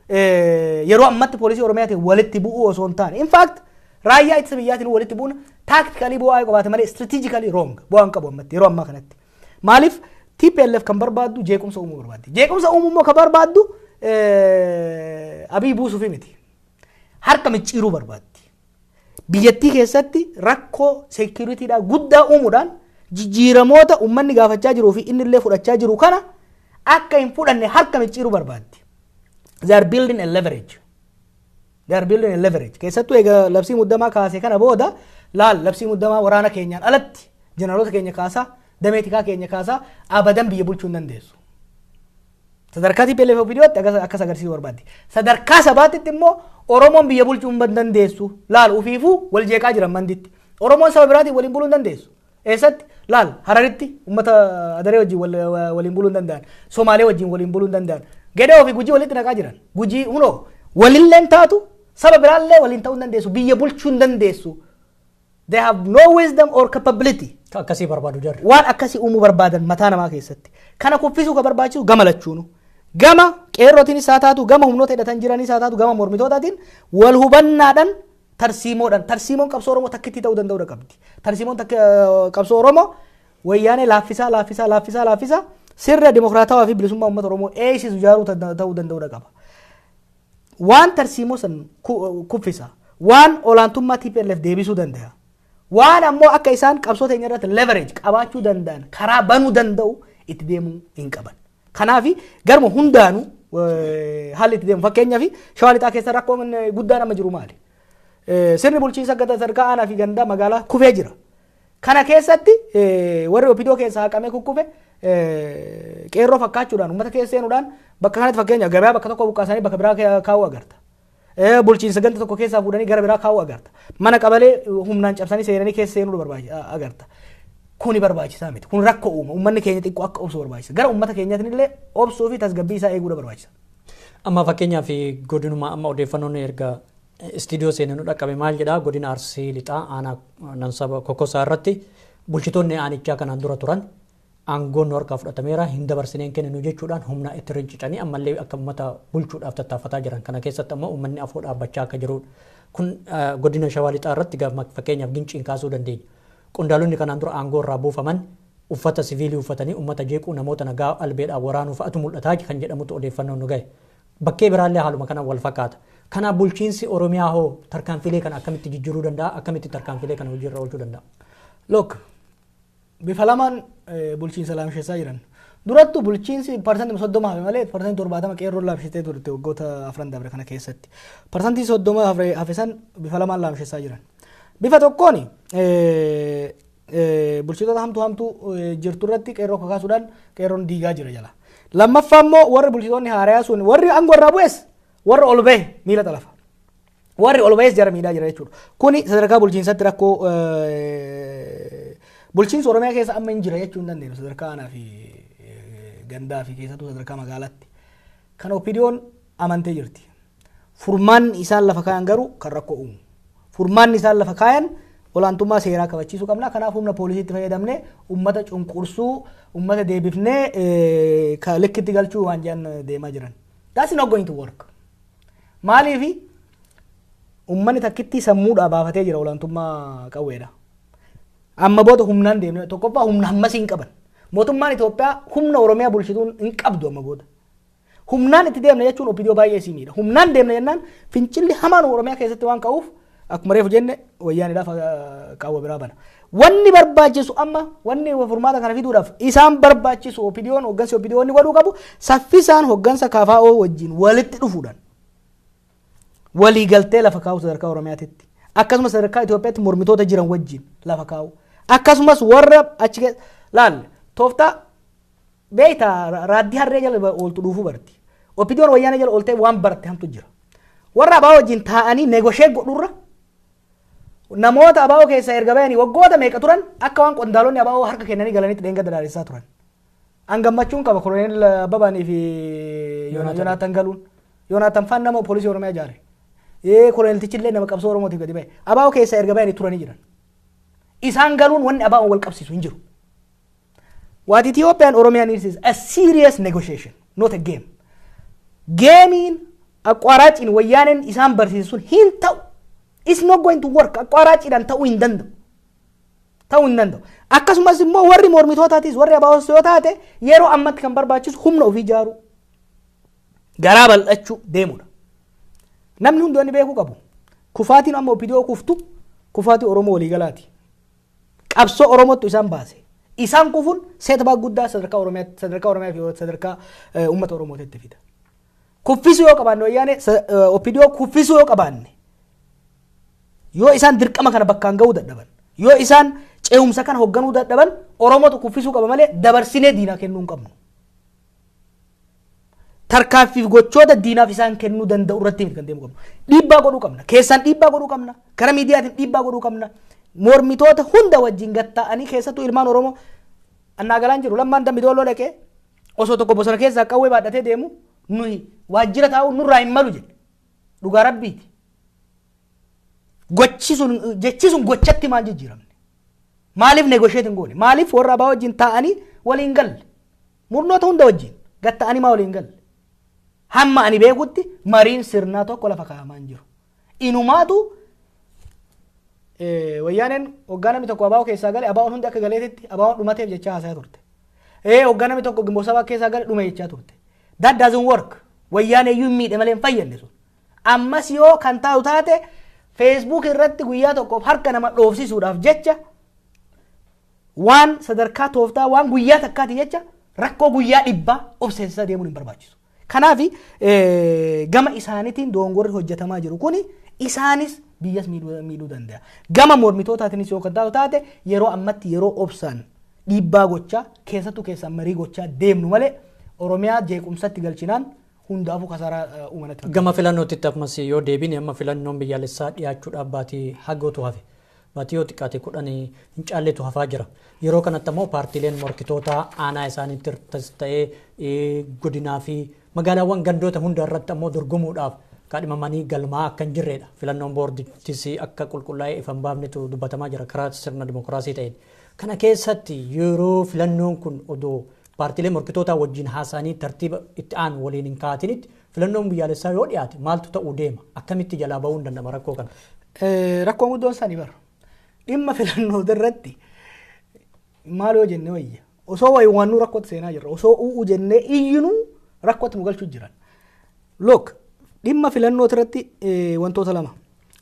yeroo ammatti poolisii Oromiyaatiin walitti bu'uu osoo hin taane. In fact, raayyaa ittisa biyyaatiin walitti bu'uun tactically bu'aa qabaate malee strategically wrong, bu'aa hin qabu ammatti, yeroo ammaa kanatti. Maaliif? TPLF kan barbaaddu jeequmsa uumuu barbaaddi. Jeequmsa uumuu immoo kan barbaaddu Abiy buusuufi miti. Harka micciiruu barbaaddi. Biyyattii keessatti rakkoo securitydhaa guddaa uumuudhaan jijjiiramoota uummanni gaafachaa jiruu fi inni illee fudhachaa jiru kana akka hin fudhanne harka micciiruu barbaaddi. They are building a leverage. They are building a leverage. Keessattuu egaa labsii muddamaa kaase kana booda, laal, labsii muddamaa waraana keenyaan alatti jeneraalota keenya kaasaa, damee tikaa keenya kaasaa, abadan biyya bulchuu hin dandeessu. Sadarkaa TPLF OPDOtti akkas agarsiisuu barbaaddi. Sadarkaa sabaatitti immoo Oromoon biyya bulchuu hin dandeessu. Laal, ufiifuu wal jeeqaa jiran manditti. Oromoon saba biraatiin waliin buluu hin dandeessu. Eessatti? Laal, Hararitti uummata Adaree wajjin waliin buluu hin danda'an. Somaalee wajjin waliin buluu hin danda'an. Gedee ofii Gujii walitti naqaa jiran. Gujii hunoo walilleen taatu, saba biraallee waliin ta'uu hin dandeessu. Biyya bulchuu hin dandeessu. They have no wisdom or capability. Akkasii barbaadu jarri. Waan akkasii uumuu barbaadan mataa namaa keessatti. Kana kuffisuu ka barbaachisu gama lachuunu. Gama qeerrootiin haa taatu, gama humnoota hidhatan jiranii haa taatu, gama mormitootaatiin wal hubannaadhaan tarsiimoodhaan, tarsiimoon qabsoo Oromoo takkitti ta'uu danda'uu qabdi. Tarsiimoon qabsoo Oromoo Wayyaanee laaffisaa, laaffisaa, laaffisaa, laaffisaa, sirna dimokiraatawaa fi bilisummaa uummata Oromoo eegsisu ijaaruu ta'uu danda'uu qaba. Waan tarsiimoo san kuffisa, waan olaantummaa TPLF deebisuu danda'a. Waan ammoo akka isaan qabsoo teenya irratti leverage qabaachuu danda'an, karaa banuu danda'u itti deemuu hin qaban. Kanaaf garuma hundaanuu haalli itti deemu, fakkeenyaaf, Shawaa Lixaa keessa rakkoon guddaan amma jiru maali? Sirni bulchiinsa gada sadarkaa aanaa fi gandaa magaalaa kufee jira. Kana keessatti warri OPDO keessaa haqamee kukkufe qeerroo fakkaachuudhaan uummata keessa seenuudhaan bakka kanatti, fakkeenya, gabaa bakka tokko buqqaasanii bakka biraa kaa'uu agarta. Bulchiinsa ganda tokko keessaa fuudhanii gara biraa kaa'uu agarta. Mana qabalee humnaan cabsanii seenanii keessa seenuu agarta. Kuni barbaachisaa miti. Kun rakkoo uuma. Uummanni keenya xiqqoo akka obsu barbaachisa. Gara uummata keenyaatiin illee obsuu fi tasgabbii isaa eeguudha barbaachisa. Amma fakkeenyaaf godinuma amma odeeffannoon erga istiidiyoo seenee nu dhaqqabe maal jedhaa? Godina Arsii Lixaa aanaa Nansaba Kokosaa irratti bulchitoonni aanichaa kanaan dura turan aangoon nu harkaa fudhatameera, hin dabarsineen kenninu jechuudhaan humna itti rincicanii ammallee akka uummata bulchuudhaaf tattaaffataa jiran. Kana keessatti ammoo uummanni afoo dhaabbachaa akka jirudha. Kun godina Shawaa Lixaa irratti fakkeenyaaf Ginciin kaasuu dandeenya. Qondaalonni kanaan dura aangoo irraa buufaman uffata siviilii uffatanii uummata jeequu, namoota nagaa albeedhaan waraanuu fa'atu mul'ataa kan jedhamutu odeeffannoon nu gahe. Bakkee biraallee haaluma kana wal fakkaata. Kanaaf bulchiinsi Oromiyaa hoo tarkaanfilee kana akkamitti jijjiiruu danda'a? Akkamitti tarkaanfilee kana hojiirra oolchuu danda'a? Look, bifa lamaan bulchiinsa laamsheessaa jiran. Durattu bulchiinsi 30% hafe malee 70% qeerroon laamsheessee turte waggoota 4 dabre kana keessatti. 30% hafe san bifa lamaan laamsheessaa jiran. Bifa tokkoon bulchitoota hamtuu hamtuu jirtu irratti qeerroo kakaasuudhaan qeerroon diigaa jira jala. Lammaffaa immoo warri bulchitoonni haarayaa sun, warri aangoo irraa bu'es, warri ol bahe miila xalafa. Warri ol bahes jara miidhaa jira jechuudha. Kuni sadarkaa bulchiinsatti rakkoo bulchiinsa Oromiyaa keessa amma hin jira jechuu hin dandeenyu sadarkaa aanaa fi gandaa fi keessattuu sadarkaa magaalaatti. Kan OPDO'n amantee jirti. Furmaanni isaan lafa kaayan garuu kan rakkoo uumu. Furmaanni isaan lafa kaayan olaantummaa seeraa kabachiisuu qabna. Kanaaf humna poolisiitti fayyadamnee uummata cunqursuu, uummata deebifnee likkitti galchuu waan jedhan deemaa jiran. That's not going to work. Maaliifi? Uummanni takkitti sammuudhaa baafatee jira olaantummaa qawweedha. Amma booda humnaan deemne, tokkoffaa humna hammasii hin qaban. Mootummaan Itoophiyaa humna Oromiyaa bulchituun hin qabdu amma booda. Humnaan itti deemne jechuun OPDO baay'ee sii miidha. Humnaan deemne jennaan fincilli hamaan Oromiyaa keessatti waan ka'uuf, akkuma reefu jenne, wayyaaniidhaaf qaawwa biraa bana. Wanni barbaachisu amma, wanni furmaata kana fiduudhaaf isaan barbaachisu, OPDO'n, hooggansi OPDO wanni godhuu qabu, saffisaan hooggansa KFO wajjin walitti dhufuudhaan waliigaltee lafa kaa'u sadarkaa Oromiyaatitti. Akkasumas sadarkaa Itoophiyaatti mormitoota jiran wajjin lafa kaa'u. Akkasumas warra achi keessa laal tooftaa beektaa raaddii harree jala ooltu dhuufuu barti. OPDO'n wayyaana jala ooltee waan baratte hamtu jira. Warra ABO wajjin taa'anii negotiate godhurra namoota ABO keessaa erga bayanii waggoota meeqa turan akka waan qondaalonni ABO harka kennanii galanitti dheenga dadaadessaa turan. An gammachuun qaba Koloneel Abbabanii fi Yoonaatan galuun. Yoonaatan faan nama poolisii Oromiyaa ijaare. Koloneltichi illee nama qabsoo Oromootiif gadi ba'e. ABO keessaa erga bayanii turanii jiran. Isaan galuun wanni ABO wal qabsiisu hin jiru. What Ethiopia and Oromia needs is a serious negotiation, not a game. Gameiin aqwaaraaciin wayyaaneen isaan barsiisu sun hin ta'u. It's not going to work. Aqwaaraaciidhaan ta'uu hin danda'u. Ta'uu hin danda'u. Akkasumas immoo warri mormitootatis, warri ABOs yoo taate, yeroo ammatti kan barbaachisu humna ofii ijaaruu, garaa bal'achuu deemudha. Namni hundi wanni beekuu qabu. Kufaatiin amma OPDO kuftu kufaatii Oromoo waliigalaati. Qabsoo Oromootu isaan baase. Isaan kufuun setback guddaa sadarkaa Oromiyaatti, sadarkaa Oromiyaa fi sadarkaa uummata Oromootitti fida. Kuffisuu yoo qabaanne, wayyaane OPDO kuffisuu yoo qabaanne, yoo isaan dirqama kana bakkaan gahuu dadhaban, yoo isaan ce'umsa kana hoogganuu dadhaban, Oromootu kuffisuu qaba malee dabarsinee diinaa kennuu hin qabnu. Tarkaanfiif gochoota diinaaf isaan kennuu danda'u irratti kan deemu qabnu. Dhiibbaa godhuu qabna. Keessaan dhiibbaa godhuu qabna. Karaa miidiyaatiin dhiibbaa godhuu qabna. Mormitoota hunda wajjin gatta'anii, keessattuu ilmaan Oromoo annaa galaan jiru, Lammaan Dambi Doolloo dhaqee osoo tokko bosona keessaa qawwee baadhatee deemu, nuyi waajjira taa'uu nurraa hin malu jedhe. Dhugaa rabbiiti. Gochi sun, jechi sun gochatti maal jijjiiramne? Maaliif negotiate hin goone? Maaliif warra ABO wajjin taa'anii waliin galle? Murnoota hunda wajjin gatta'anii maa waliin galle? Hamma ani beekutti mariin sirnaa tokko lafa kaa'amaa hin jiru. Inumaatu wayyaaneen waggaa namni tokko ABO keessaa gale ABO'n hundi akka galeetitti ABO'n dhumateef jechaa haasaa turte. Waggaa namni tokko Gimboo Sabaa keessaa gale dhume jechaa turte. That doesn't work. Wayyaanee iyyuu hin miidhe malee hin fayyadne sun. Ammas yoo kan taa'u taate Facebook irratti guyyaa tokkoof harka nama dhoofsisuudhaaf jecha, waan sadarkaa tooftaa waan guyyaa takkaati jecha, rakkoo guyyaa 100 of seensisaa deemuun hin barbaachisu. Kanaaf gama isaaniitiin dogongorri hojjetamaa jiru kuni isaanis biyyas miidhuu danda'a. Gama mormitootaatiinis yoo kan taatu taate, yeroo ammatti yeroo obsaan dhiibbaa gochaa, keessattuu keessaan marii gochaa deemnu malee, Oromiyaa jeequmsatti galchinaan hundaafuu kasaaraa uumanatti. Gama filannootti ammas yoo deebine, amma filannoon biyyaalessaa dhiyaachuudhaaf baatii hagootu hafe. Baatii yoo xiqqaate 10 hin caalletu hafaa jira. Yeroo kanatti ammoo paartiileen morkitoota aanaa isaaniitti ta'ee godinaa fi magaalaawwan gandoota hunda irratti ammoo dorgomuudhaaf kaadhimamanii galmaa akka hin jirredha. Filannoon boordittis akka qulqullaa'ee ifa hin baafnetu dubbatamaa jira karaa sirna dimokiraasii ta'een. Kana keessatti yeroo filannoon kun odoo paartiilee morkitootaa wajjin haasa'anii tartiiba itti aanu waliin hin kaa'atinitti filannoon biyyaalessaa yoo dhiyaate maaltu ta'uu deema? Akkamitti jalaa ba'uu hin danda'ama rakkoo kana? Rakkoon guddoon isaanii bara. Dhimma filannoo irratti maal yoo jenne wayya? Osoo wayiwaannuu rakkootti seenaa jirra. Osoo u'uu jennee iyyinuu rakkootti nu galchuu jiran. Look, dhimma filannoo irratti wantoota lama.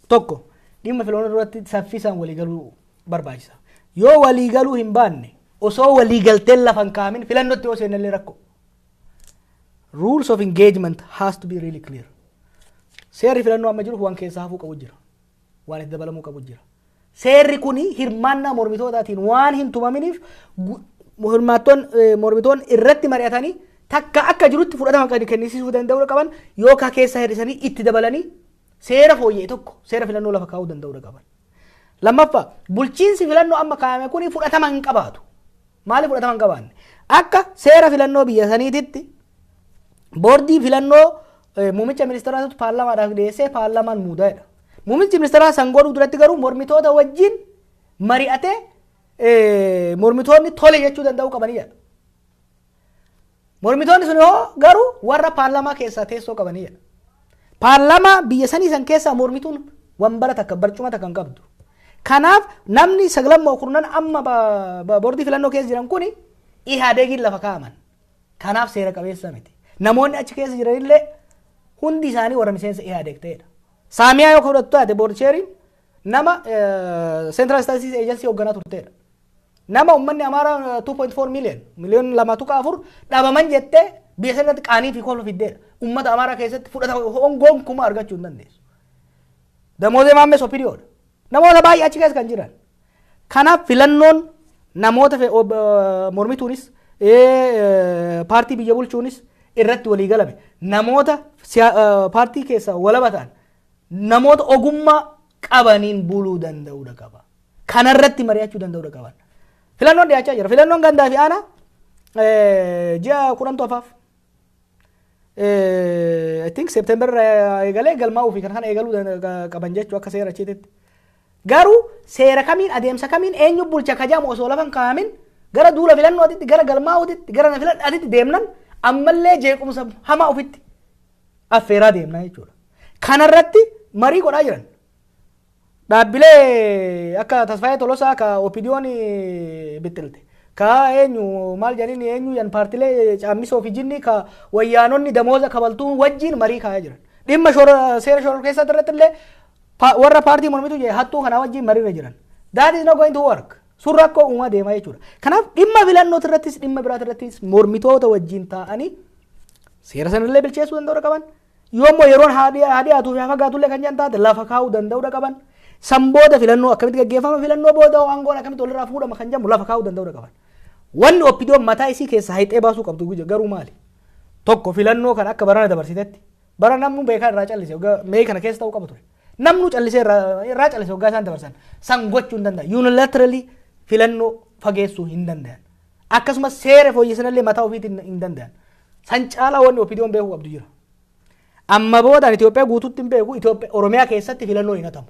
Tokko, dhimma filannoo irratti saffisaan waliigaluu barbaachisa. Yoo waliigaluu hin baanne, osoo waliigalteen lafa hin kaa'amin filannootti yoo seennallee rakkoo. Rules of engagement has to be really clear. Seerri filannoo amma jiru waan keessaa hafuu qabu jira. Waan itti dabalamuu qabu jira. Seerri kuni hirmaannaa mormitootaatiin waan hin tumaminiif, hirmaattoon mormitoonni irratti mari'atanii takka akka jirutti fudhatama kan kennisiisuu danda'uu qaban yookaan keessa hir'isanii itti dabalanii seera fooyya'e tokko seera filannoo lafa kaa'uu danda'uu qaban. Lammaffaa, bulchiinsi filannoo amma kaa'ame kuni fudhatama hin qabaatu. Maaliif fudhatama hin qabaanne? Akka seera filannoo biyya saniititti boordii filannoo muummicha ministeeraatu paarlaamaadhaaf dhiyeessee paarlaamaan muudaa'edha. Muummichi ministeeraa san godhuu duratti garuu mormitoota wajjin mari'atee mormitoonni tole jechuu danda'uu qabanii jedha. Mormitoonni sun yoo garuu warra paarlaamaa keessaa teessoo qabanii jedha. Paarlaamaa biyya sanii san keessaa mormituun wambara takka, barcuma takka hin qabdu. Kanaaf namni sagalan kurnan amma boordii filannoo keessa jiran kuni Ihaadegiin lafa kaa'aman. Kanaaf seera qabeessa miti. Namoonni achi keessa jiranillee hundi isaanii warra miseensa Ihaadeg ta'edha. Saamiyaa yoo fudhattu taate, board chairiin nama Central Statistics Agency hoogganaa turteedha. Nama uummanni Amaaraa 2.4 million, miliyoona 2.4 dhabaman jettee biyya sanatti qaanii fi kolfa fiddeedha. Uummata Amaaraa keessatti fudhatama gonkumaa argachuu hin dandeessu. Damoozee Maammees OPDOdha. Namoota baay'ee achi keessa kan jiran. Kanaaf filannoon namoota mormituunis paartii biyya bulchuunis irratti walii galame, namoota paartii keessaa walaba ta'an, namoota ogummaa qabaniin buluu danda'uudha qaba. Kanarratti mari'achuu danda'uudha qaban. Filannoon dhiyaachaa jira. Filannoon gandaa fi aanaa ji'a 10tu hafaaf. I think September eegalee galmaa'uu fi kana eegaluu qaban jechuu akka seera achiititti. Garuu seera kamiin, adeemsa kamiin, eenyu bulcha kajamu osoo lafa hin kaa'amin gara duula filannootitti, gara galmaa'uutitti, gara na filadhaatitti deemnan ammallee jeequmsa hamaa ofitti affeeraa deemna jechuudha. Kanarratti marii godhaa jiran. Dhaabbilee akka Tasfaayee Tolosaa ka OPDOn bixxilte. Ka eenyu maal jedhaniin, eenyu yan paartilee caammisoo fi jinni ka wayyaanonni damooza kabaltuu wajjin marii kaa'aa jiran. Dhimma seera shora keessatti irratti illee warra paartii mormitu jee hattuu kanaa wajjin mariirra jiran. That is not going to work. Sun rakkoo uumaa deemaa jechuudha. Kanaaf dhimma filannoo irrattis, dhimma biraati irrattis mormitoota wajjin taa'anii seera sanallee bilcheessuu danda'uu qaban. Yoommoo yeroon haa dhiyaatuu fi haa fagaatullee kan jedhan taate lafa kaa'uu danda'uu qaban. San booda filannoo akkamitti gaggeeffama, filannoo booda aangoon akkamitti walirraa fuudhama kan jedhamu lafa kaa'uu danda'uu qaban. Wanni OPDOn mataa isii keessa hayxee baasuu qabdu garuu maali? Tokko, filannoo kan akka barana dabarsitetti. Bara namnu beekaa irraa callise mee kana keessa ta'uu qaba ture. Namnu callisee irraa callise waggaa isaan dabarsan. San gochuu hin danda'an. Unilaterally filannoo fageessuu hin danda'an. Akkasumas seera fooyyessanillee mataa ofiitiin hin danda'an. San caalaa wanni OPDOn beekuu qabdu jira. Amma boodaan Itoophiyaa guutuutti hin beeku, Itoophiyaa Oromiyaa keessatti filannoo hin hatamu.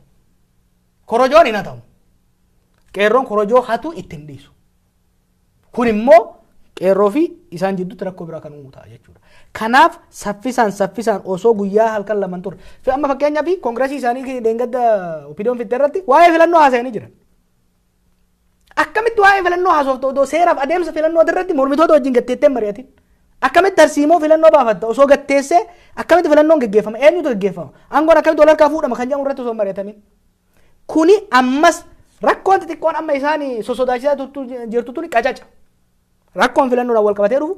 Korojoon hin hatamu. Qeerroon korojoo hatu itti hin dhiisu. Kun immoo qeerroo fi isaan jidduutti rakkoo biraa kan uumu ta'a jechuudha. Kanaaf saffisaan saffisaan osoo guyyaa halkan laman ture. Amma fakkeenyaaf koongiresii isaanii deengadda OPDOn fidde irratti waa'ee filannoo haasa'anii jiran. Akkamitti waa'ee filannoo haasoftu odoo seeraaf adeemsa filannoo irratti mormitoota wajjin gatteettee mari'atin? Akkamitti tarsiimoo filannoo baafatta osoo gatteessee? Akkamitti filannoon geggeeffama, eenyutu geggeeffama, aangoon akkamitti wal harkaa fuudhama kan jedhamu irratti osoo hin mari'atamin. Kuni ammas rakkoon xixiqqoon amma isaan sosodaachisaa jirtu tuni qacaca. Rakkoon filannoodhaan wal qabatee dhufu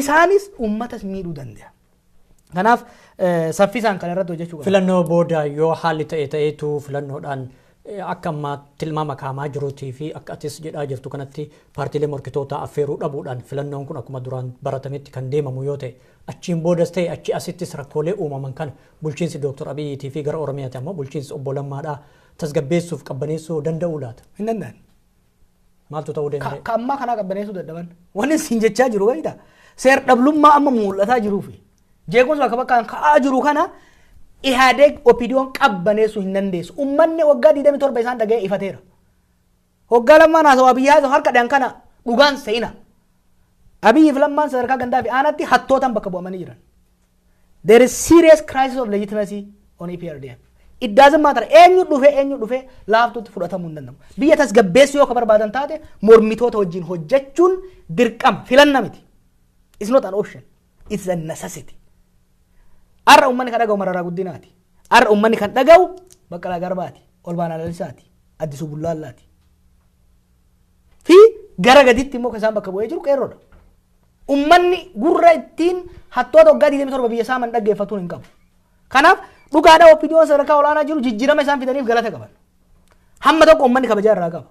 isaanis uummatas miidhuu danda'a. Kanaaf saffisaan kana irratti hojjechuu qaba. Filannoo booda yoo haalli ta'e ta'eetu filannoodhaan akka ammaa tilmaama kaamaa jiruutii fi akka atis jedhaa jirtu kanatti paartiilee morkitootaa affeeruu dhabuudhaan filannoon kun akkuma duraan baratametti kan deemamu yoo ta'e, achiin boodas ta'e achi asittis rakkoolee uumaman kana bulchiinsi Dooktor Abiyyiitii fi gara Oromiyaatti ammoo bulchiinsi obbo Lammaadhaa tasgabbeessuuf qabbaneessuu danda'uu laata? Hin danda'an. Maaltu ta'uu danda'a? Ka ammaa kanaa qabbaneessuu dadhaban. Wanni isin jechaa jiru wayita seer dhablummaa amma mul'ataa jiruufi jeequmsa bakka bakkaan ka'aa jiru kana Ihaadeeg OPDOn qabbaneessuu hin dandeessu. Uummanni waggaa 27 isaan dhaga'ee ifateera. Waggaa Lammaan haasawaa biyyaa haasawaa harka dhaan kana dhugaan se'ina. Abiyyi fi Lammaan sadarkaa gandaa fi aanaatti hattootaan bakka bu'amanii jiran. There is serious crisis of legitimacy on EPRDF. It doesn't matter eenyu dhufee eenyu dhufee, laaftuutti fudhatamuu hin danda'amu. Biyya tasgabbeessuu yoo ka barbaadan taate mormitoota wajjin hojjechuun dirqama, filanna miti. It's not an option. It's a necessity. Har'a uummanni kan dhaga'u Mararaa Guddinaati. Har'a uummanni kan dhaga'u Baqqalaa Garbaati. Olbaanaa Lalisaati. Addisuu Bullaallaati. Fi gara gaditti immoo kan isaan bakka bu'ee jiru qeerroodha. Uummanni gurra ittiin hattoota waggaa 27 biyya saaman dhaggeeffatuun hin qabu. Kanaaf dhugaadha, OPDOn sadarkaa olaanaa jiru jijjiirama isaan fidaniif galata qaban. Hamma tokko uummanni kabajaa irraa qaba.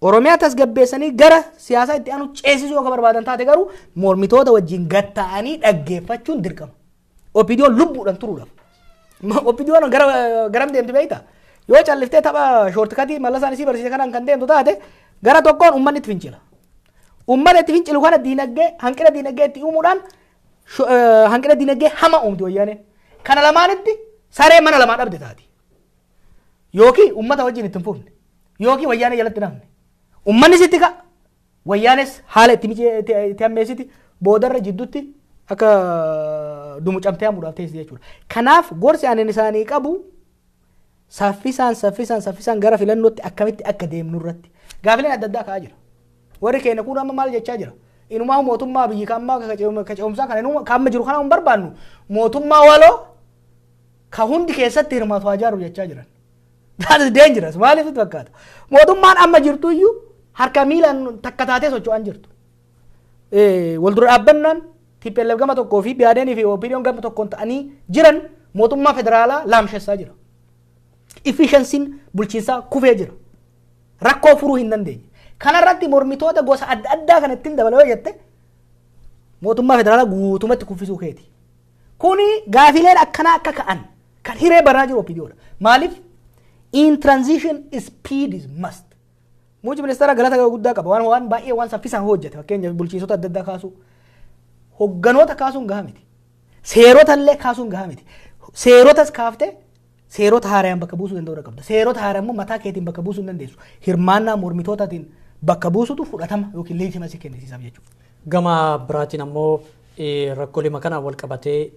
Oromiyaa tasgabbeessanii gara siyaasaa itti aanu ceesisuu yoo ka barbaadan taate garuu mormitoota wajjin gatta'anii dhaggeeffachuun dirqama. OPDOn lubbuudhaan turuudhaaf. OPDOn gara garam deemti beektaa? Yoo calliftee tapha shortcutii Mallasaan isii barsiise kanaan kan deemtu taate, gara tokkoon uummanni itti fincila. Uummanni itti fincilu kana diinagdee, hanqina diinagdee itti uumuudhaan hanqina diinagdee hama uumti Wayyaaneen. Kana lamaanitti saree mana lamaa dhabde taati. Yookiin uummata wajjin itti hin fufne, yookiin Wayyaanee jalatti nafne. Uummanni sitti ka'a. Wayyaanes haala itti itti hammeessiti, boodarra jidduutti akka dumucamtee hamuudhaaf teessi jechuudha. Kanaaf gorsi ani isaanii qabu saffisaan, saffisaan, saffisaan gara filannootti akkamitti akka deemnu irratti gaafileen adda addaa ka'aa jira. Warri keenya kun amma maal jechaa jira? Inumaa mootummaa biyyi kammaa ka ce'umsaa kana inuma ka amma jiru kana hin barbaannu, mootummaa waloo ka hundi keessatti hirmaatu haa jaaru jechaa jiran. That is dangerous. Maaliif sitti fakkaata? Mootummaan amma jirtu iyyuu harka miilaan takka taatee socho'an jirtu. Wal dura dhaabbannaan TPLF gama tokkoo fi BADN fi OPDOn gama tokkoon ta'anii jiran mootummaa federaalaa laamshessaa jira. Efficiency'n bulchiinsaa kufee jira. Rakkoo furuu hin dandeenye. Kanarratti mormitoota gosa adda addaa kan ittiin dabalee jette mootummaa federaalaa guutumatti kuffisuu keeti. Kuni gaafileen akkanaa akka ka'an kan hiree banaa jiru OPDOdha. Maaliif? In transition, speed is must. Muummichi ministeera galata guddaa qaba. Waan baay'ee waan saffisaan hojjete, fakkeenyaaf bulchiinsota adda addaa kaasuu. Hogganoota kaasuun gahaa miti. Seerota illee kaasuun gahaa miti. Seerotas kaaftee seerota haaraan bakka buusuu danda'uu qabda. Seerota haaraan immoo mataa keetiin bakka buusuu hin dandeessu. Hirmaannaa mormitootaatiin bakka buusutu fudhatama yookiin legitimacy kennisiisaaf jechuudha. Gama biraatiin ammoo rakkoolee kanaan wal qabatee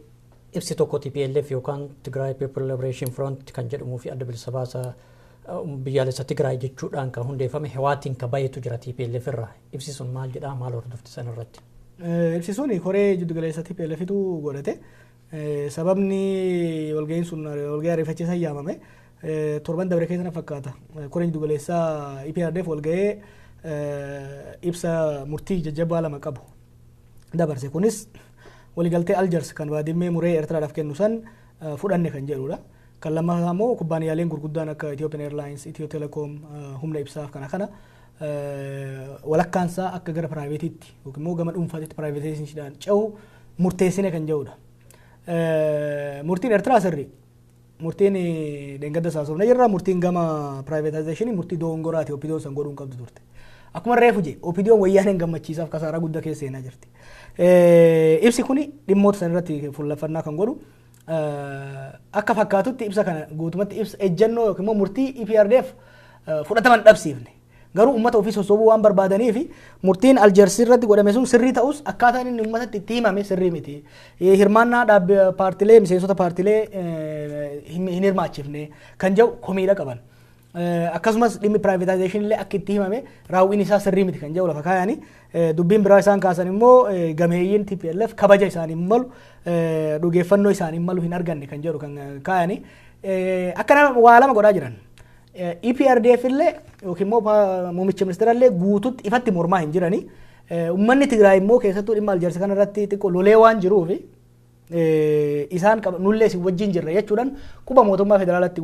ibsi tokko TPLF yookaan Tigray People Liberation Front kan jedhamuu fi Adda Bilisa Baasaa Biyyaalessa Tigraay jechuudhaan kan hundeeffame Hewaatiin kan baay'eetu jira TPLF irraa. Ibsi sun maal jedhaa, maal hordofti san irratti? Ibsi sun koree jiddu galeessa TPLFitu godhate. Sababni walga'iin sun walga'ii ariifachiisaa yaamame torban dabre keessa na fakkaata. Koreen jiddu galeessaa EPRDF walga'ee ibsa murtii jajjabaa lama qabu dabarse. Kunis waliigaltee Aljers kan Baadimmee muree Eertiraadhaaf kennu san fudhanne kan jedhudha. Kan lammaffaa immoo kubbaaniyaaleen gurguddaan akka Ethiopian Airlines, Ethio Telecom, humna ibsaaf kana walakkaansaa akka gara privateitti yookiin immoo gama dhuunfaatitti privatizationiidhaan ce'u murteessine kan jedhudha. Murtiin Eertiraa sirrii. Murtiin dheengadda saasofne jirra. Murtiin gama privatizationii murtii dogongoraati, OPDOn san godhuu hin qabdu turte. Akkuma reefu je OPDOn Wayyaaneen gammachiisaaf kasaaraa guddaa keessa seenaa jirti. Ibsi kuni dhimmoota san irratti fuulleffannaa kan godhu akka fakkaatutti, ibsa kana guutumatti ibsa ejjennoo yookiin immoo murtii EPRDF fudhataman dhabsiifne. Garuu uummata ofii sossobuu waan barbaadanii fi murtiin Aljeersii irratti godhame sun sirrii ta'us akkaataan inni uummatatti itti himame sirrii miti. Hirmaannaa dhaabbii paartilee, miseensota paartilee hin hirmaachifne kan jedhu komiidha qaban. Akkasumas dhimmi privatization illee akka itti himame raawwiin isaa sirrii miti kan jedhu lafa kaayanii. Dubbiin biraa isaan kaasan immoo gameeyyiin TPLF kabaja isaanii malu, dhugeeffannoo isaanii malu hin arganne kan jedhu kan kaayanii. Akkana waa lama godhaa jiran. EPRDF illee yookiin immoo muummicha ministeera illee guututti ifatti mormaa hin jirani. Uummanni Tigraay immoo keessattuu dhimma Aljeersi kana irratti xiqqoo lolee waan jiruufi isaan nullee isin wajjin jirra jechuudhaan quba mootummaa federaalaatti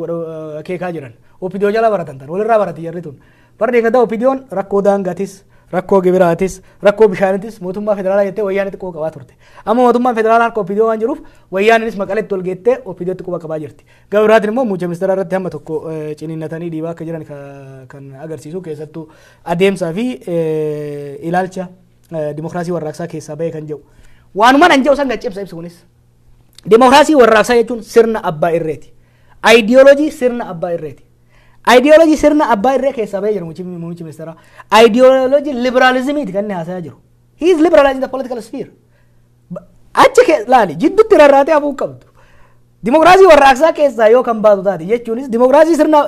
akeekaa jiran. OPDO jala baratan tan walirraa barate jarri tun. Bara deeggartaa OPDO'n rakkoo daangaatis, rakkoo gibiraatis, rakkoo bishaanitis mootummaa federaalaa jettee wayyaanitti quba qabaa turte. Amma mootummaan federaalaa harka OPDO waan jiruuf wayyaaninis Maqaleetti ol geettee OPDOtti quba qabaa jirti. Gama biraatiin immoo muummicha ministeeraa irratti hamma tokko ciniinnatanii dhiibaa akka jiran kan agarsiisu, keessattuu adeemsaa fi ilaalcha dimokiraasii warraaqsaa keessaa bahe kan jedhu. Waanuma nan jedhu san cimsa ibsu kunis. Dimokiraasii warraaqsaa jechuun sirna abbaa irreeti. Ayidiyoolojii sirna abbaa irreeti. Ayidiyoolojii sirna abbaa irree keessaa bahee jira muummichi ministeeraa. Ayidiyoolojii liberaalizimiiti kan inni haasayaa jiru. He is liberalizing the political sphere. Achi laali, jidduutti rarraatee hafuu qabdu. Dimokiraasii warraaqsaa keessaa yoo kan baatu taate, jechuunis dimokiraasii sirna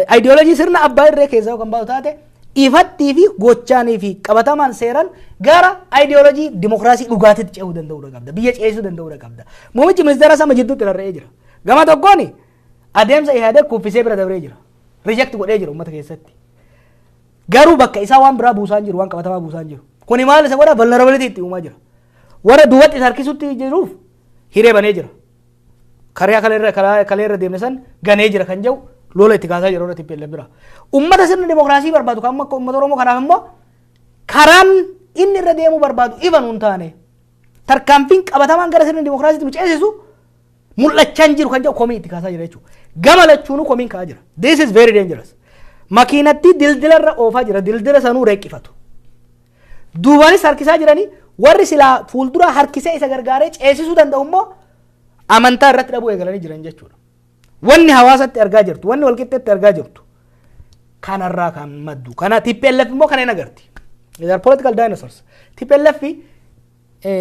ayidiyoolojii sirna abbaa irree keessaa yoo kan baatu taate, ifattii fi gochaanii fi qabatamaan seeran gara ayidiyoolojii dimokiraasii dhugaatitti ce'uu danda'uu qabda. Biyya ceesisuu danda'uu qabda. Muummichi ministeeraa sama jidduutti rarra'ee jira. Gama tokkoon adeemsa Ihaadeg kuffisee bira dabree jira. Reject godhee jira uummata keessatti. Garuu bakka isaa waan biraa buusaa jiru, waan qabatamaa buusaa jiru. Kuni maal isa godha? Vulnerability itti uumaa jira. Warra duubatti isa harkisutti jiruuf hiree banee jira. Karaa kaleerra deemne san ganee jira kan jedhu lola itti kaasaa jira warra TPLF bira. Uummata sirna dimokiraasii barbaadu kan akka uummata Oromoo kanaaf immoo karaan inni irra deemuu barbaadu ifa nuun taane, tarkaanfiin qabatamaan gara sirna dimokiraasiitti nu ceesisu mul'achaa hin jiru kan jedhu komii itti kaasaa jira jechuudha. Gama lachuunuu komiin ka'aa jira. This is very dangerous. Makiinatti dildila irra oofaa jira. Dildila sanuu reeqqifatu. Duubaanis harkisaa jiranii, warri silaa fuuldura harkisee isa gargaaree ceesisuu danda'u immoo amantaa irratti dhabuu eegalanii jiran jechuudha. Wanni hawaasatti argaa jirtu, wanni walqixxeetti argaa jirtu kanarraa kan maddu. Kana TPLF immoo kana hin agarti. They are political dinosaurs. TPLF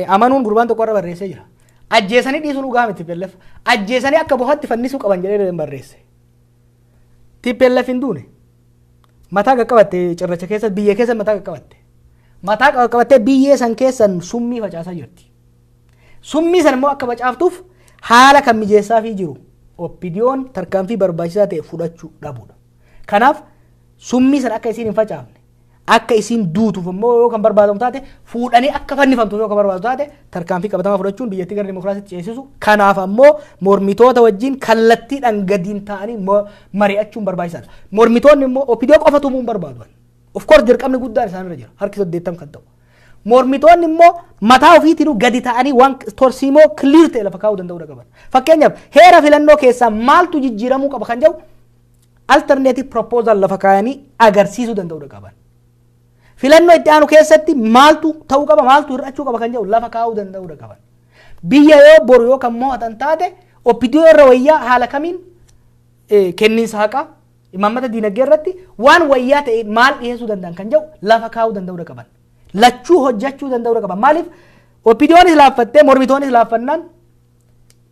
amanuun gurbaan tokko irra barreessee jira. Ajjeesanii dhiisuun dhugaa miti TPLF. Ajjeesanii akka bohatti fannisuu qaban jedhee barreesse. TPLF hin duune. Mataa qaqqabatte cirracha keessa, biyya keessa mataa qaqqabatte. Mataa qaqqabattee biyyee san keessan summii facaasaa jirti. Summii san immoo akka facaaftuuf haala kan mijeessaafii jiru OPDO'n tarkaanfii barbaachisaa ta'e fudhachuu dhabuudha. Kanaaf summii san akka isiin hin facaafne, akka isiin duutuuf immoo yoo kan barbaadamu taate, fuudhanii akka fannifamtuuf yoo kan barbaadu taate, tarkaanfii qabatamaa fudhachuun biyyattii gara dimokiraasiitti ceesisu. Kanaaf ammoo mormitoota wajjin kallattiidhaan gadiin ta'anii mari'achuun barbaachisaadha. Mormitoonni immoo OPDO qofa tumuu hin barbaadu. Of course dirqamni guddaan isaanirra jira, harki 80 kan ta'u. Mormitoonni immoo mataa ofiitiin gadi ta'anii waan torsiimoo clear ta'e lafa kaa'uu danda'uu qaban. Fakkeenyaaf heera filannoo keessaa maaltu jijjiiramuu qaba kan jedhu alternative proposal lafa kaayanii agarsiisuu danda'uu qaban. Filannoo itti aanu keessatti maaltu ta'uu qaba, maaltu hir'achuu qaba kan jedhu lafa kaa'uu danda'uu qaban. Biyya yoo boru yoo kan mo'atan taate, OPDO irra wayyaa haala kamiin kenniinsa haqaa, imaammata diinagdee irratti waan wayyaa ta'e maal dhiyeessuu danda'an kan jedhu lafa kaa'uu danda'uu qaban. Lachuu hojjechuu danda'uu qaban. Maaliif OPDOnis laaffattee mormitoonis laaffannaan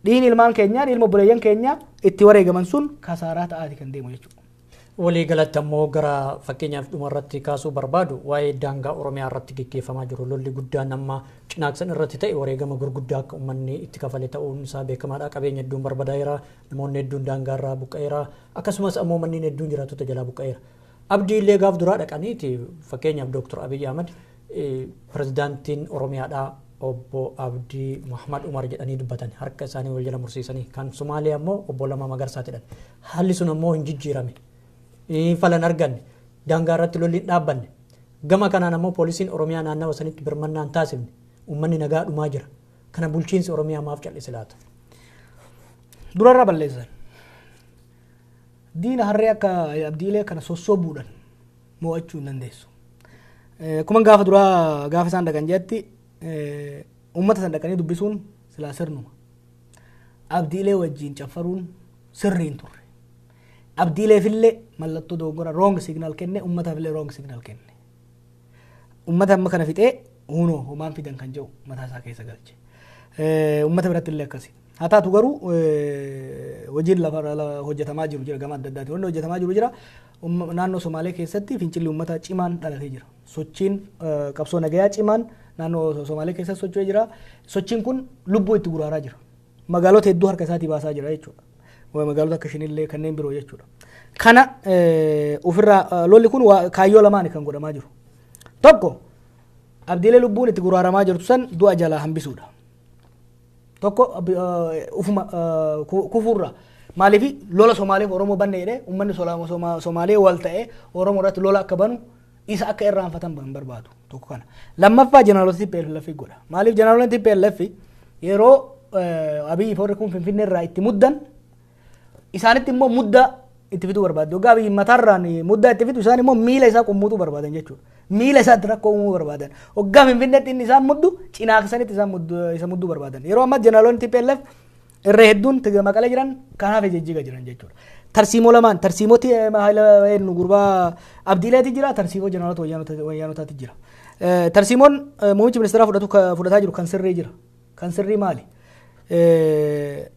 dhiin ilmaan keenyaa, ilma obboleeyyan keenyaa itti wareegaman sun kasaaraa ta'aati kan deemu jechuudha. Walii galatti ammoo gara fakkeenyaaf dhuma irratti kaasuu barbaadu, waa'ee daangaa Oromiyaa irratti gaggeeffamaa jiru, lolli guddaan amma Cinaaqsan irratti ta'e wareegama gurguddaa akka uummanni itti kafale ta'uun isaa beekamaadha. Qabeenya hedduun barbadaa'eera, namoonni hedduun daangaa irraa buqqa'eera, akkasumas ammoo manneen hedduun jiraattota jalaa buqqa'eera. Abdii illee gaaf duraa dhaqaniiti, fakkeenyaaf Dooktor Abiyyi Ahmad pirezidaantiin Oromiyaadhaa obbo Abdii Muhammad Umar jedhanii dubbatan, harka isaanii wal jala mursiisanii, kan Somaaliyaa ammoo obbo Lammaa Magarsaa jedhan. Haalli sun ammoo hin jijjiirame. Falan arganne, daangaa irratti lolli hin dhaabbanne. Gama kanaan ammoo poolisiin Oromiyaa naannawa sanitti birmannaa hin taasifne. Uummanni nagaa dhumaa jira. Kana bulchiinsi Oromiyaa maaf cal'ise laata? Durarra balleessan. Diina harree akka Abdiilee kana sossobuudhaan mo'achuu hin dandeessu. Akkuma gaafa duraa gaafa isaan dhaqan jetti, uummata san dhaqanii dubbisuun silaa sirnuma. Abdiilee wajjin caffaruun sirrii hin turre. Abdiileefillee mallattoo dogoggora, wrong signal kenne, uummataafillee wrong signal kenne. Uummata amma kana fixee hunoo homaan fidan kan jedhu mataa isaa keessa galche. Uummata biratti illee akkasi. Haa taatu garuu hojiin lafa hojjetamaa jiru jira gama adda addaatiin. Wanni hojjetamaa jiru jira. Naannoo Somaalee keessatti fincilli uummataa cimaan dhalatee jira. Sochiin qabsoo nagayaa cimaan naannoo Somaalee keessatti socho'ee jira. Sochiin kun lubbuu itti guraaraa jira. Magaalota hedduu harka isaatii baasaa jira jechuudha. Magaalota akka Shinillee kanneen biroo jechuudha. Kana ofirraa lolli kun kaayyoo lamaan kan godhamaa jiru. Tokko, Abdiilee lubbuun itti guraaramaa jirtu san du'a jalaa hambisuudha. Tokko ufuma kufuurra. Maaliif lola Somaaleef Oromoo banne jedhee uummanni Somaalee wal ta'ee Oromoo irratti lola akka banu isa akka irraanfatan hin barbaadu, tokko kana. Lammaffaa, jeneraalota TPLF godha. Maaliif jeneraalota TPLF yeroo Abiyyi warri kun Finfinnee irraa itti muddan isaanitti immoo muddaa itti fiduu barbaadu. Yoggaa Abiyyi mataarraan muddaa itti fidu, isaan immoo miila isaa qummuutuu barbaadan jechuudha. Miila isaatti rakkoo uumuu barbaadan. Hoggaa Finfinneetti inni isaan muddu cinaaksanitti isaan isa mudduu barbaadan. Yeroo ammaa jeneraalonni TPLF irra hedduun Maqalee jiran, kanaaf jijjiiga jiran jechuudha. Tarsiimoo lamaan, tarsiimooti nu gurbaa Abdiileeti jira, tarsiimoo jeneraalota wayyaanotaati jira. Tarsiimoon muummichi ministeeraa fudhataa jiru kan sirrii jira. Kan sirrii maali?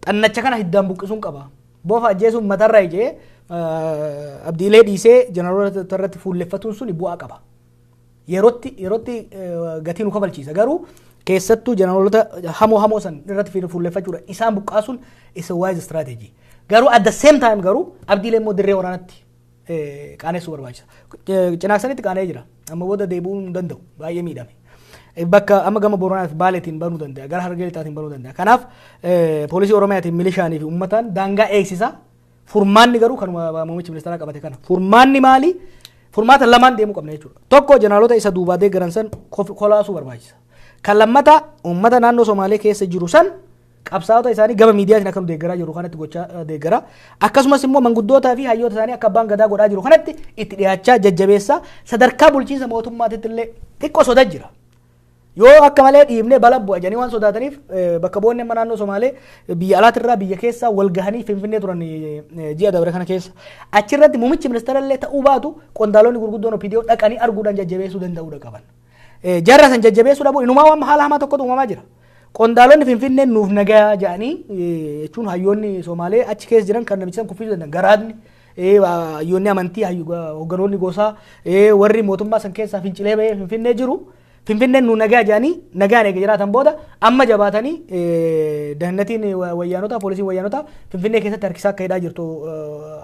Xannacha kana hiddaan buqqisuun qaba. Bofa ajjeesuun matarra ijee Abdiilee dhiisee jeneraalota irratti fuulleffatuun suni bu'aa qaba. Yerootti gatii nu kafalchiisa, garuu keessattuu jeneraalota hamoo hamoo san irratti fuulleffachuudha, isaan buqqaasuun is a wise strategy. Garuu at the same time garuu Abdiilee immoo dirree waraanatti qaanessuu barbaachisa. Cinaaksanitti qaanee jira. Amma booda deebi'uu hin danda'u, baay'ee miidhame. Bakka amma gama Booranaaf Baaleetiin banuu danda'a, gara Harargee Lixaatiin banuu danda'a. Kanaaf poolisii Oromiyaatiin, milishaanii fi uummataan daangaa eegsisa. Furmaanni garuu kanuma muummichi ministeeraa qabate kana. Furmaanni maali? Furmaata lamaan deemuu qabna jechuudha. Tokko, jeneraalota isa duubaa deeggaran san kolaasuu barbaachisa. Kan lammataa, uummata naannoo Somaalee keessa jiru san qabsaa'ota isaanii gama miidiyaatiin akka nu deeggaraa jiru kanatti gochaa deeggara. Akkasumas immoo manguddootaa fi hayyoota isaanii akka abbaan gadaa godhaa jiru kanatti itti dhiyaachaa jajjabeessaa, sadarkaa bulchiinsa mootummaatitti illee xiqqoo sodaa jira. Yoo akka malee dhiibnee bala bu'a jedhanii waan sodaataniif, bakka bu'oonni amma naannoo Somaalee biyya alaatirraa biyya keessaa wal gahanii Finfinnee turan ji'a dabre kana keessa. Achirratti muummichi ministeera illee ta'uu baatu, qondaalonni gurguddoon OPDO dhaqanii arguudhaan jajjabeessuu danda'uudha qaban. Jarra san jajjabeessuu dhabuun inumaa waan haala hamaa tokkotu uumamaa jira. Qondaalonni Finfinneen nuuf nagaa jedhanii, jechuun hayyoonni Somaalee achi keessa jiran kan namicha san kuffisuu danda'an, garaadni, hayyoonni amantii, hoogganoonni gosaa, warri mootummaa san keessaa fincilee bahee Finfinnee jiru. Finfinneen nu nagaa jedhanii nagaan eega jiraatan booda, amma jabaatanii dahannatiin wayyaanotaa, poolisiin wayyaanotaa Finfinnee keessatti harkisaa akka hidhaa jirtu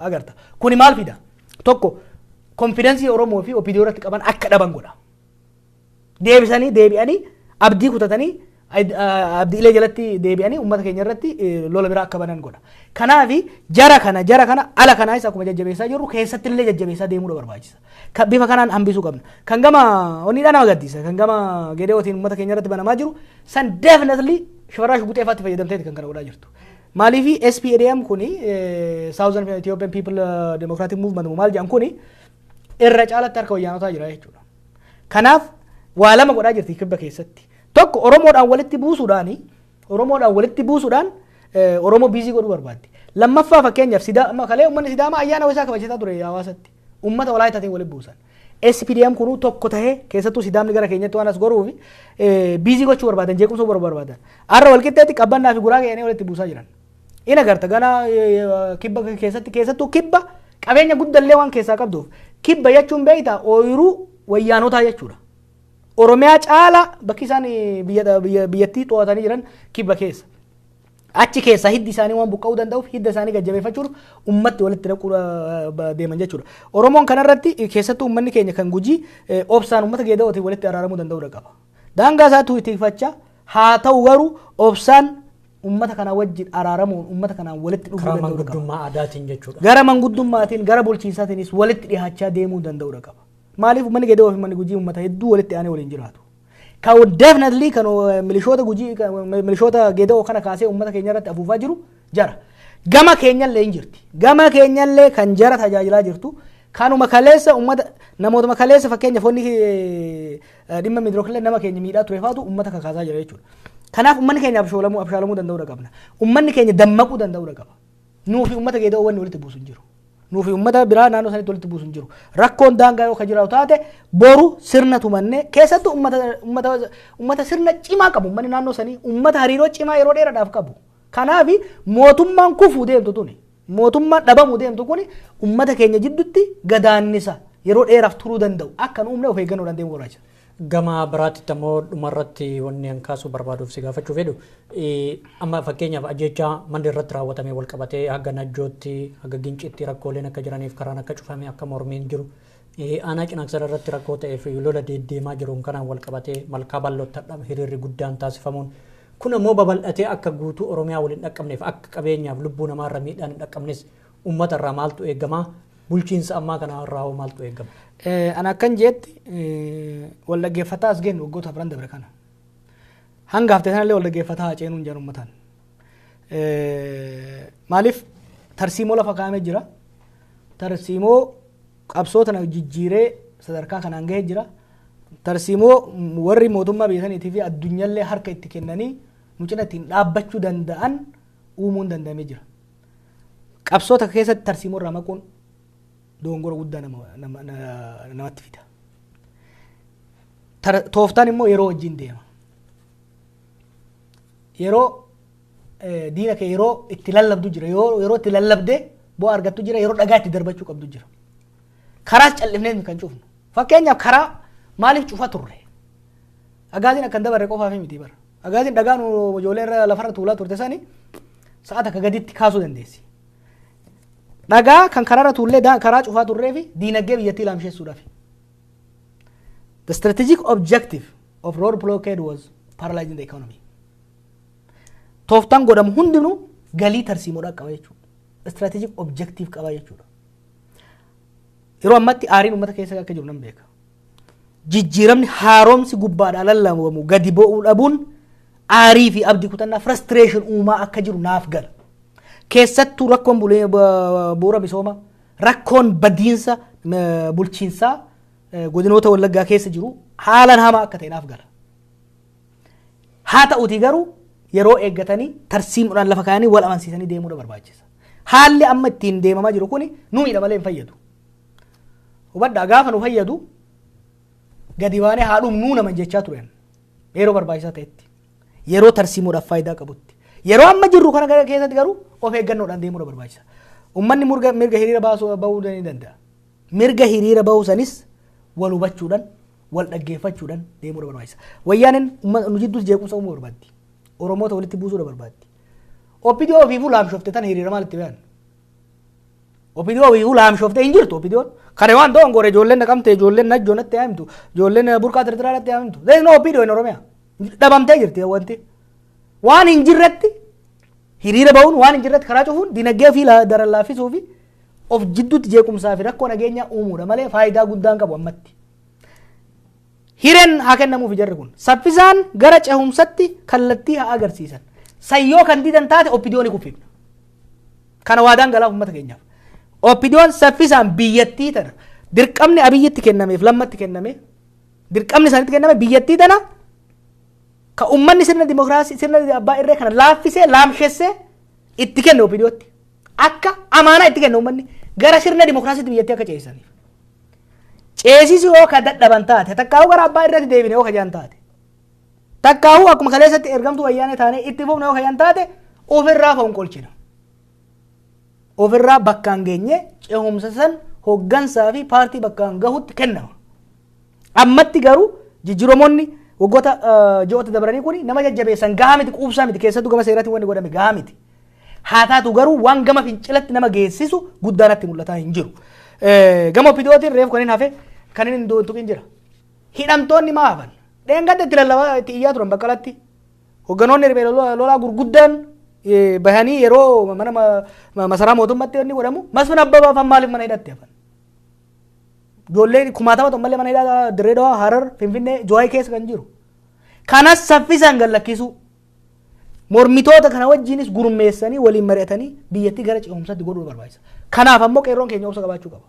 agarta. Kuni maal fida? Tokko, confidence Oromoo fi OPDO irratti qaban akka dhaban godha. Deebisanii deebi'anii abdii kutatanii Abdiilee jalatti deebi'anii uummata keenya irratti lola biraa akka banan godha. Kanaafi jara kana ala kanaas akkuma jajjabeessaa jirru keessatti illee jajjabeessaa deemuudha barbaachisa. Bifa kanaan hambisuu qabna. Kan gama oniidhaa nama gaddisa. Kan gama Gede'ootiin uummata keenya irratti banamaa jiru san definitely Shifarraa Shugguxee faatti fayyadamteeti kan kana godhaa jirtu. Maaliifi SPDM kuni, Southern Ethiopian People Democratic Movement maal jedhan kuni, irra caalatti harka wayyaanotaa jira jechuudha. Kanaaf waa lama godhaa jirti kibba keessatti. Tokko, Oromoodhaan walitti buusuudhaan Oromoo busy godhuu barbaaddi. Lammaffaa, fakkeenyaaf Sidaama kalee uummanni Sidaamaa ayyaana isaa kabajataa ture hawaasatti. Uummata Walaayitaatiin walitti buusan. SPDM kunuu tokko tahee keessattuu Sidaamni gara keenyatti waan as goruuf busy gochuu barbaadan, jeequmsa barbaadan. Har'a walqixxeetti Qabbannaa fi Guraagee jedhanii walitti buusaa jiran. In agarta gana kibba keessatti, keessattuu kibba qabeenya guddallee waan keessaa qabduuf, kibba jechuun beektaa ooyiruu wayyaanotaa jechuudha. Oromiyaa caala bakki isaan biyyattii to'atanii jiran kibba keessa. Achi keessa hiddi isaanii waan buqqa'uu danda'uuf, hidda isaanii gajjabeeffachuuf ummatti walitti naquu deeman jechuudha. Oromoon kanarratti, keessattuu uummanni keenya kan Gujii, obsaan uummata Geeda'ootiin walitti araaramuu danda'uudha qaba. Daangaa isaatu tikfachaa haa ta'u, garuu obsaan uummata kana wajjin araaramuun uummata kanaan walitti dhufuu Karaa danda'uudha qaba. manguddummaa aadaatiin jechuudha. Gara manguddummaatiin, gara bulchiinsaatiinis walitti dhihaachaa deemuu danda'uudha qaba. Maaliif uummanni Geeda'oo fi uummanni Gujii uummata hedduu walitti aanee waliin jiraatu. Kan definitely kan milishoota Gujii, milishoota Geeda'oo kana kaasee uummata keenya irratti afuufaa jiru jara. Gama keenyallee hin jirti. Gama keenyallee kan jara tajaajilaa jirtu kanuma kaleessa uummata, namootuma kaleessa fakkeenyaaf wanni dhimma Midrookillee nama keenya miidhaa ture faatu uummata kakaasaa jira jechuudha. Kanaaf uummanni keenya abshaalamuu danda'uudha qabna. Uummanni keenya dammaquu danda'uudha qaba. Nuufi uummata Geeda'oo wanni walitti buusu hin jiru. Nuufi uummata biraa naannoo sanitti walitti buusu hin jiru. Rakkoon daangaa yoo ka jiraatu taate, boru sirna tumannee, keessattuu uummata sirna cimaa qabu, uummanni naannoo sanii uummata hariiroo cimaa yeroo dheeraadhaaf qabu. Kanaaf mootummaan kufuu deemtu tuni, mootummaan dhabamuu deemtu kuni uummata keenya jidduutti gadaannisa yeroo dheeraaf turuu danda'u akka nu uumne of eeggannoodhaan deemuu barbaachisa. Gama biraatti immoo dhumarratti wanni an kaasuu barbaaduuf si gaafachuu fedhu, amma fakkeenyaaf ajjechaa manni irratti raawwatamee wal qabatee haga Najjootti, haga Gincitti rakkooleen akka jiraniif, karaan akka cufame, akka mormiin jiru, aanaa Cinaaksara irratti rakkoo ta'ee fi lola deddeemaa jiruun kanaan wal qabatee Malkaa Bal'ootti hiriirri guddaan taasifamuun kun ammoo babal'atee akka guutuu Oromiyaa waliin dhaqqabneef, akka qabeenyaaf lubbuu namaarra miidhaan hin dhaqqabnes uummata irraa maaltu eegama? Bulchiinsa ammaa kana irraa hoo maaltu eegama? Ana akkan jeetti, wal dhaggeeffataa as geenyu waggoota 4 dabre kana. Hanga haftee sanallee wal dhaggeeffataa haa ceenuun jedhan uummataan. Maaliif tarsiimoo lafa kaa'amee jira. Tarsiimoo qabsoo tana jijjiiree sadarkaa kanaan gahee jira. Tarsiimoo warri mootummaa biyya saniitii fi addunyaallee harka itti kennanii nu cina ittiin dhaabbachuu danda'an uumuun danda'amee jira. Qabsoo takka keessatti tarsiimoo irraa maquun dogongora guddaa namatti fida. Tooftaan immoo yeroo wajjin deema. Yeroo diina kee yeroo itti lallabdu jira, yeroo itti lallabdee bu'aa argattu jira, yeroo dhagaa itti darbachuu qabdu jira. Karaas cal'ifnee kan cufnu. Fakkeenyaaf karaa maaliif cufa turre? Agaaziin akkan dabarre qofaaf miti bara. Agaaziin dhagaa nu ijoolleen irra lafarra tuulaa turte sani sa'a takka gaditti kaasuu dandeessi. Dhagaa kan karaarra tuullee karaa cufaa turree fi diinagdee biyyattii laamsheessuudhaaf. The strategic objective of road blockade was paralyzing the economy. Tooftaan godhamu hundinuu galii tarsiimoodhaa qaba jechuudha. Strategic objective qaba jechuudha. Yeroo ammatti aariin uummata keessa akka jiru nan beeka. Jijjiiramni haaromsi gubbaadhaa lallabamu gadi bu'uu dhabuun aarii fi abdii kutannaa, frustration uumaa akka jiru naaf gala. Keessattuu rakkoon bu'uura misoomaa, rakkoon badiinsa bulchiinsaa godinoota Wallaggaa keessa jiru haalaan hamaa akka ta'e naaf gala. Haa ta'utii garuu yeroo eeggatanii tarsiimuudhaan lafa kaa'anii wal amansiisanii deemuudha barbaachisa. Haalli amma ittiin deemamaa jiru kuni nu miidha malee hin fayyadu. Hubadhaa, gaafa nu fayyadu gadi baanee haa dhumnuu naman jechaa turen yeroo barbaachisaa ta'etti, yeroo tarsiimuudhaaf faayidaa qabutti. Yeroo amma jirru kana keessatti garuu of eeggannoodhaan deemuudha barbaachisa. Uummanni mirga hiriira baasuu bahuu ni danda'a. Mirga hiriira bahuu sanis wal hubachuudhaan, wal dhaggeeffachuudhaan deemuudha barbaachisa. Wayyaaneen nu jidduus jeequmsa uumuu barbaaddi. Oromoota walitti buusuudha barbaaddi. OPDO ofiifuu laamshofte tana hiriira maal itti bayan? OPDO ofiifuu laamshoftee hin jirtu OPDOon. Kana waan ta'u gore ijoolleen Naqamte, ijoolleen Najjoo natti himtu, ijoolleen Burqaa Tirtiraa natti himtu. There is no OPDO in Oromiyaa. Dhabamtee jirti wanti. Waan hin jirretti hiriira bahuun, waan hin jirretti karaa cufuun dinagdee fi daran laaffisuu fi of jidduutti jeequmsaa fi rakkoo nageenyaa uumuudha malee faayidaa guddaan qabu ammatti. Hireen haa kennamuuf, jarri kun saffisaan gara cehumsatti kallattii haa agarsiisan. Sayyoo kan didan taate OPDO ni kuffifna. Kana waadaan galaaf uummata keenyaaf. OPDOn saffisaan biyyattii tana dirqamni Abiyyitti kennameef, Lammatti kenname, dirqamni isaanitti kenname biyyattii tana ka uummanni sirna dimokiraasii, sirna abbaa irree kana laaffisee laamshessee itti kenne OPDOtti. Akka amaanaa itti kenne uummanni gara sirna dimokiraasiitti biyyattii akka ceesisaniif. Ceesisuu yoo ka dadhaban taate, takkaa'uu gara abbaa irratti deebine yoo ka jaan taate, takkaa'uu akkuma kaleessatti ergamtuu Wayyaanee taanee itti fufne yoo ka jaan taate, ofirraa fonqolchina. Ofirraa bakkaan geenye cehumsa san hooggansaa fi paartii bakkaan gahutti kennama. Ammatti garuu jijjiiramoonni waggoota ji'oota dabranii kun nama jajjabeessan, gahaa miti, quubsaa miti, keessattuu gama seeraatiin wanni godhame gahaa miti. Haa taatu garuu waan gama fincilatti nama geessisu guddaa natti mul'ataa hin jiru. Gama OPDOtiin reefu kan hin hafe kan inni hin tuqin jira. Hidhamtoonni maa hafan? Dheengadda itti lallabaa itti iyyaa turan Baqqalatti. Hogganoonni riphee lolaa gurguddaan bahanii yeroo mana masaraa mootummaatti inni godhamu, Masfin Abbabaa afaan maaliif mana hidhatti hafan? Ijoolleen kumaatama tokkollee mana hidhaa Dirree Dhawaa, Harar, Finfinnee, Jowaay keessa kan jiru. Kanas saffisaan gad lakkisuu. Mormitoota kana wajjinis gurmeessanii waliin mari'atanii biyyattii gara ce'umsaatti godhuu barbaachisa. Kanaaf ammoo qeerroon keenya obsa qabaachuu qaba.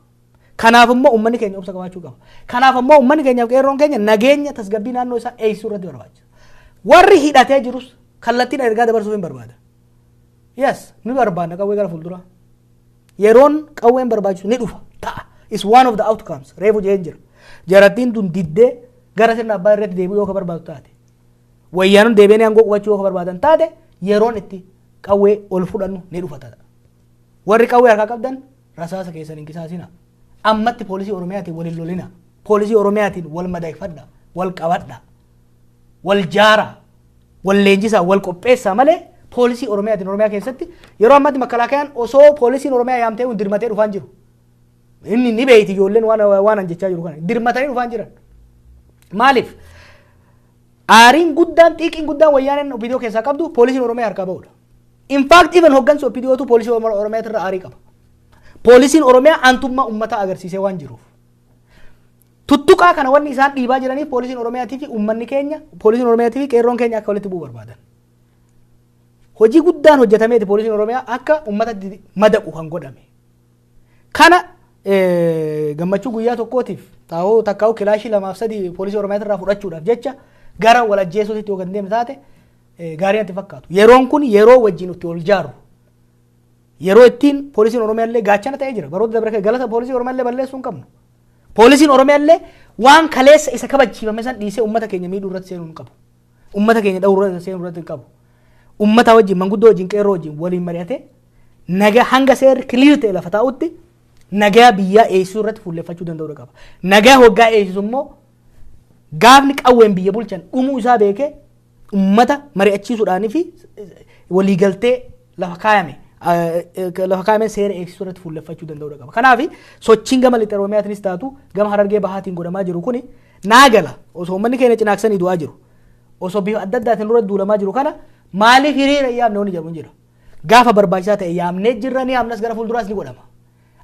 Kanaaf immoo uummanni keenya obsa qabaachuu qaba. Kanaaf ammoo uummanni keenyaaf qeerroon keenya nageenya tasgabbii naannoo isaa eegsisuu irratti barbaachisa. Warri hidhatee jirus kallattiin ergaa dabarsuuf hin barbaada. Yes, ni barbaadna qawwee gara fuulduraa. Yeroon qawween barbaachisu ni dhufa ta'a. Is one of the outcomes. Reefu jeen jira. Jarattiin tun diddee gara sirna abbaa irratti deebi'uu yoo ka barbaadu taate, wayyaanonni deebi'anii aangoo qubachuu yoo ka barbaadan taate, yeroon itti Qawwee ol fudhannu ni dhufata. Warri qawwee harkaa qabdan rasaasa keessan hin qisaasina. Ammatti poolisii Oromiyaatiin wal hin lolina. Poolisii Oromiyaatiin wal madaqfadha, wal qabadha, wal jaara, wal leenjisaa, wal qopheessaa malee poolisii Oromiyaatiin Oromiyaa keessatti yeroo ammatti makkalaakayaan osoo poolisiin Oromiyaa yaamtee hun dirmatee dhufaan jiru. Inni ni beeyti ijoolleen waan an jechaa jiru kana dirmatanii dhufaan jiran. Maaliif? Aariin guddaan, xiiqiin guddaan wayyaaneen OPDO keessaa qabdu poolisiin Oromiyaa harkaa ba'uudha. In fact, even hoggansi OPDOtu poolisii Oromiyaa irraa aarii qaba. Poolisiin Oromiyaa aantummaa uummataa agarsiisee waan jiruuf. Tuttuqaa kana wanni isaan dhiibaa jiraniif poolisiin Oromiyaatii fi uummanni keenya, poolisiin Oromiyaatii fi qeerroon keenya akka walitti bu'uu barbaadan. Hojii guddaan hojjetameeti poolisiin Oromiyaa akka uummatatti madaqu kan godhame. Kana gammachuu guyyaa tokkootiif taa'uu takkaa'uu kilaashii lamaaf sadii poolisii Oromiyaa irraa fudhachuudhaaf jecha gara wal ajjeesuutti yoo kan deemne taate gaarii natti fakkaatu. Yeroon kun yeroo wajjin itti ol jaaru. Yeroo ittiin poolisiin Oromiyaa illee gaachana ta'ee jira. Baroota dabre galata poolisii Oromiyaa illee balleessuu hin qabnu. Poolisiin Oromiyaa illee waan kaleessa isa kabachiifame san dhiisee uummata keenya miidhuu irratti seenuu hin qabu. Uummata keenya dha'uu irratti seenuu irratti hin qabu. Uummata wajjin, manguddoo wajjin, qeerroo wajjin waliin mari'atee nagaa hanga seerri clear ta'e lafa taa'utti nagaa biyyaa eegsisuu irratti fuulleffachuu danda'uu qaba. Nagaa hoggaa eegsisu immoo gaafni qawween biyya bulchan dhumuu isaa beekee uummata mari'achiisuudhaanii fi waliigaltee lafa kaayame seera eegsisuu irratti fuulleffachuu danda'uu qaba. Kanaaf sochiin gama lixa Oromiyaatiinis taatu gama Harargee Bahaatiin godhamaa jiru kuni naa gala. Osoo uummanni keenya cinaaksanii du'aa jiru, osoo bifa adda addaatiin dura duulamaa jiru kana maaliif hiriira hin yaamne wanni jedhamu hin jira. Gaafa barbaachisaa ta'e yaamnee jirra, ni yaamnas, gara fuulduraas ni godhama.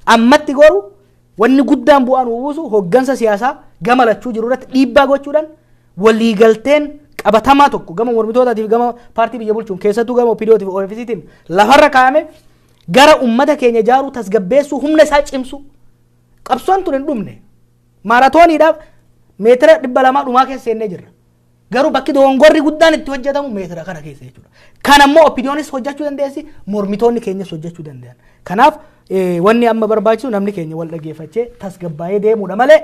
Ammatti garuu wanni guddaan bu'aa nu buusu hoggansa siyaasaa gama lachuu jiru irratti dhiibbaa gochuudhaan waliigalteen qabatamaa tokko gama mormitootaatiif gama paartii biyya bulchuun, keessattuu gama OPDOtiif OFCtiin lafarra kaa'ame gara ummata keenya ijaaruu, tasgabbeessuu, humna isaa cimsu. Qabsoon tun hin dhumne. Maaratooniidhaaf meetira 200 dhumaa keessa seennee jirra. Garuu bakki dogongorri guddaan itti hojjetamu meetira kana keessa jechuudha. Kan ammoo OPDOnis hojjechuu dandeessi, mormitoonni keenyas hojjechuu danda'an. Kanaaf wanni amma barbaachisu namni keenya wal dhaggeeffachee tasgabbaa'ee deemuudha malee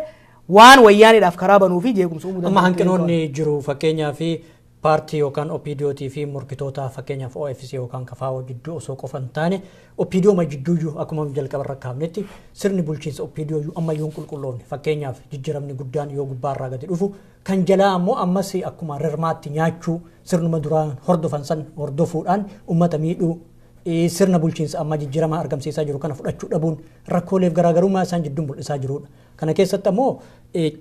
waan wayyaaniidhaaf karaa banuu fi jeequmsa uumuu Amma hanqinoonni jiru, fakkeenyaa fi paartii yookaan OPDOtii fi morkitoota, fakkeenyaaf OFC yookaan KFO jidduu osoo qofa hin taane OPDO ma jidduuyyuu akkuma jalqaba irra kaafnetti sirni bulchiinsa OPDO ammayyuu hin qulqulloofne. Fakkeenyaaf jijjiiramni guddaan yoo gubbaarraa gadi dhufu kan jalaa ammoo ammas akkuma rirmaatti nyaachuu, sirnuma duraan hordofan san hordofuudhaan uummata miidhuu, sirna bulchiinsa amma jijjiirama argamsiisaa jiru kana fudhachuu dhabuun rakkooleef garaagarummaa isaan jidduun mul'isaa jirudha. Kana keessatti ammoo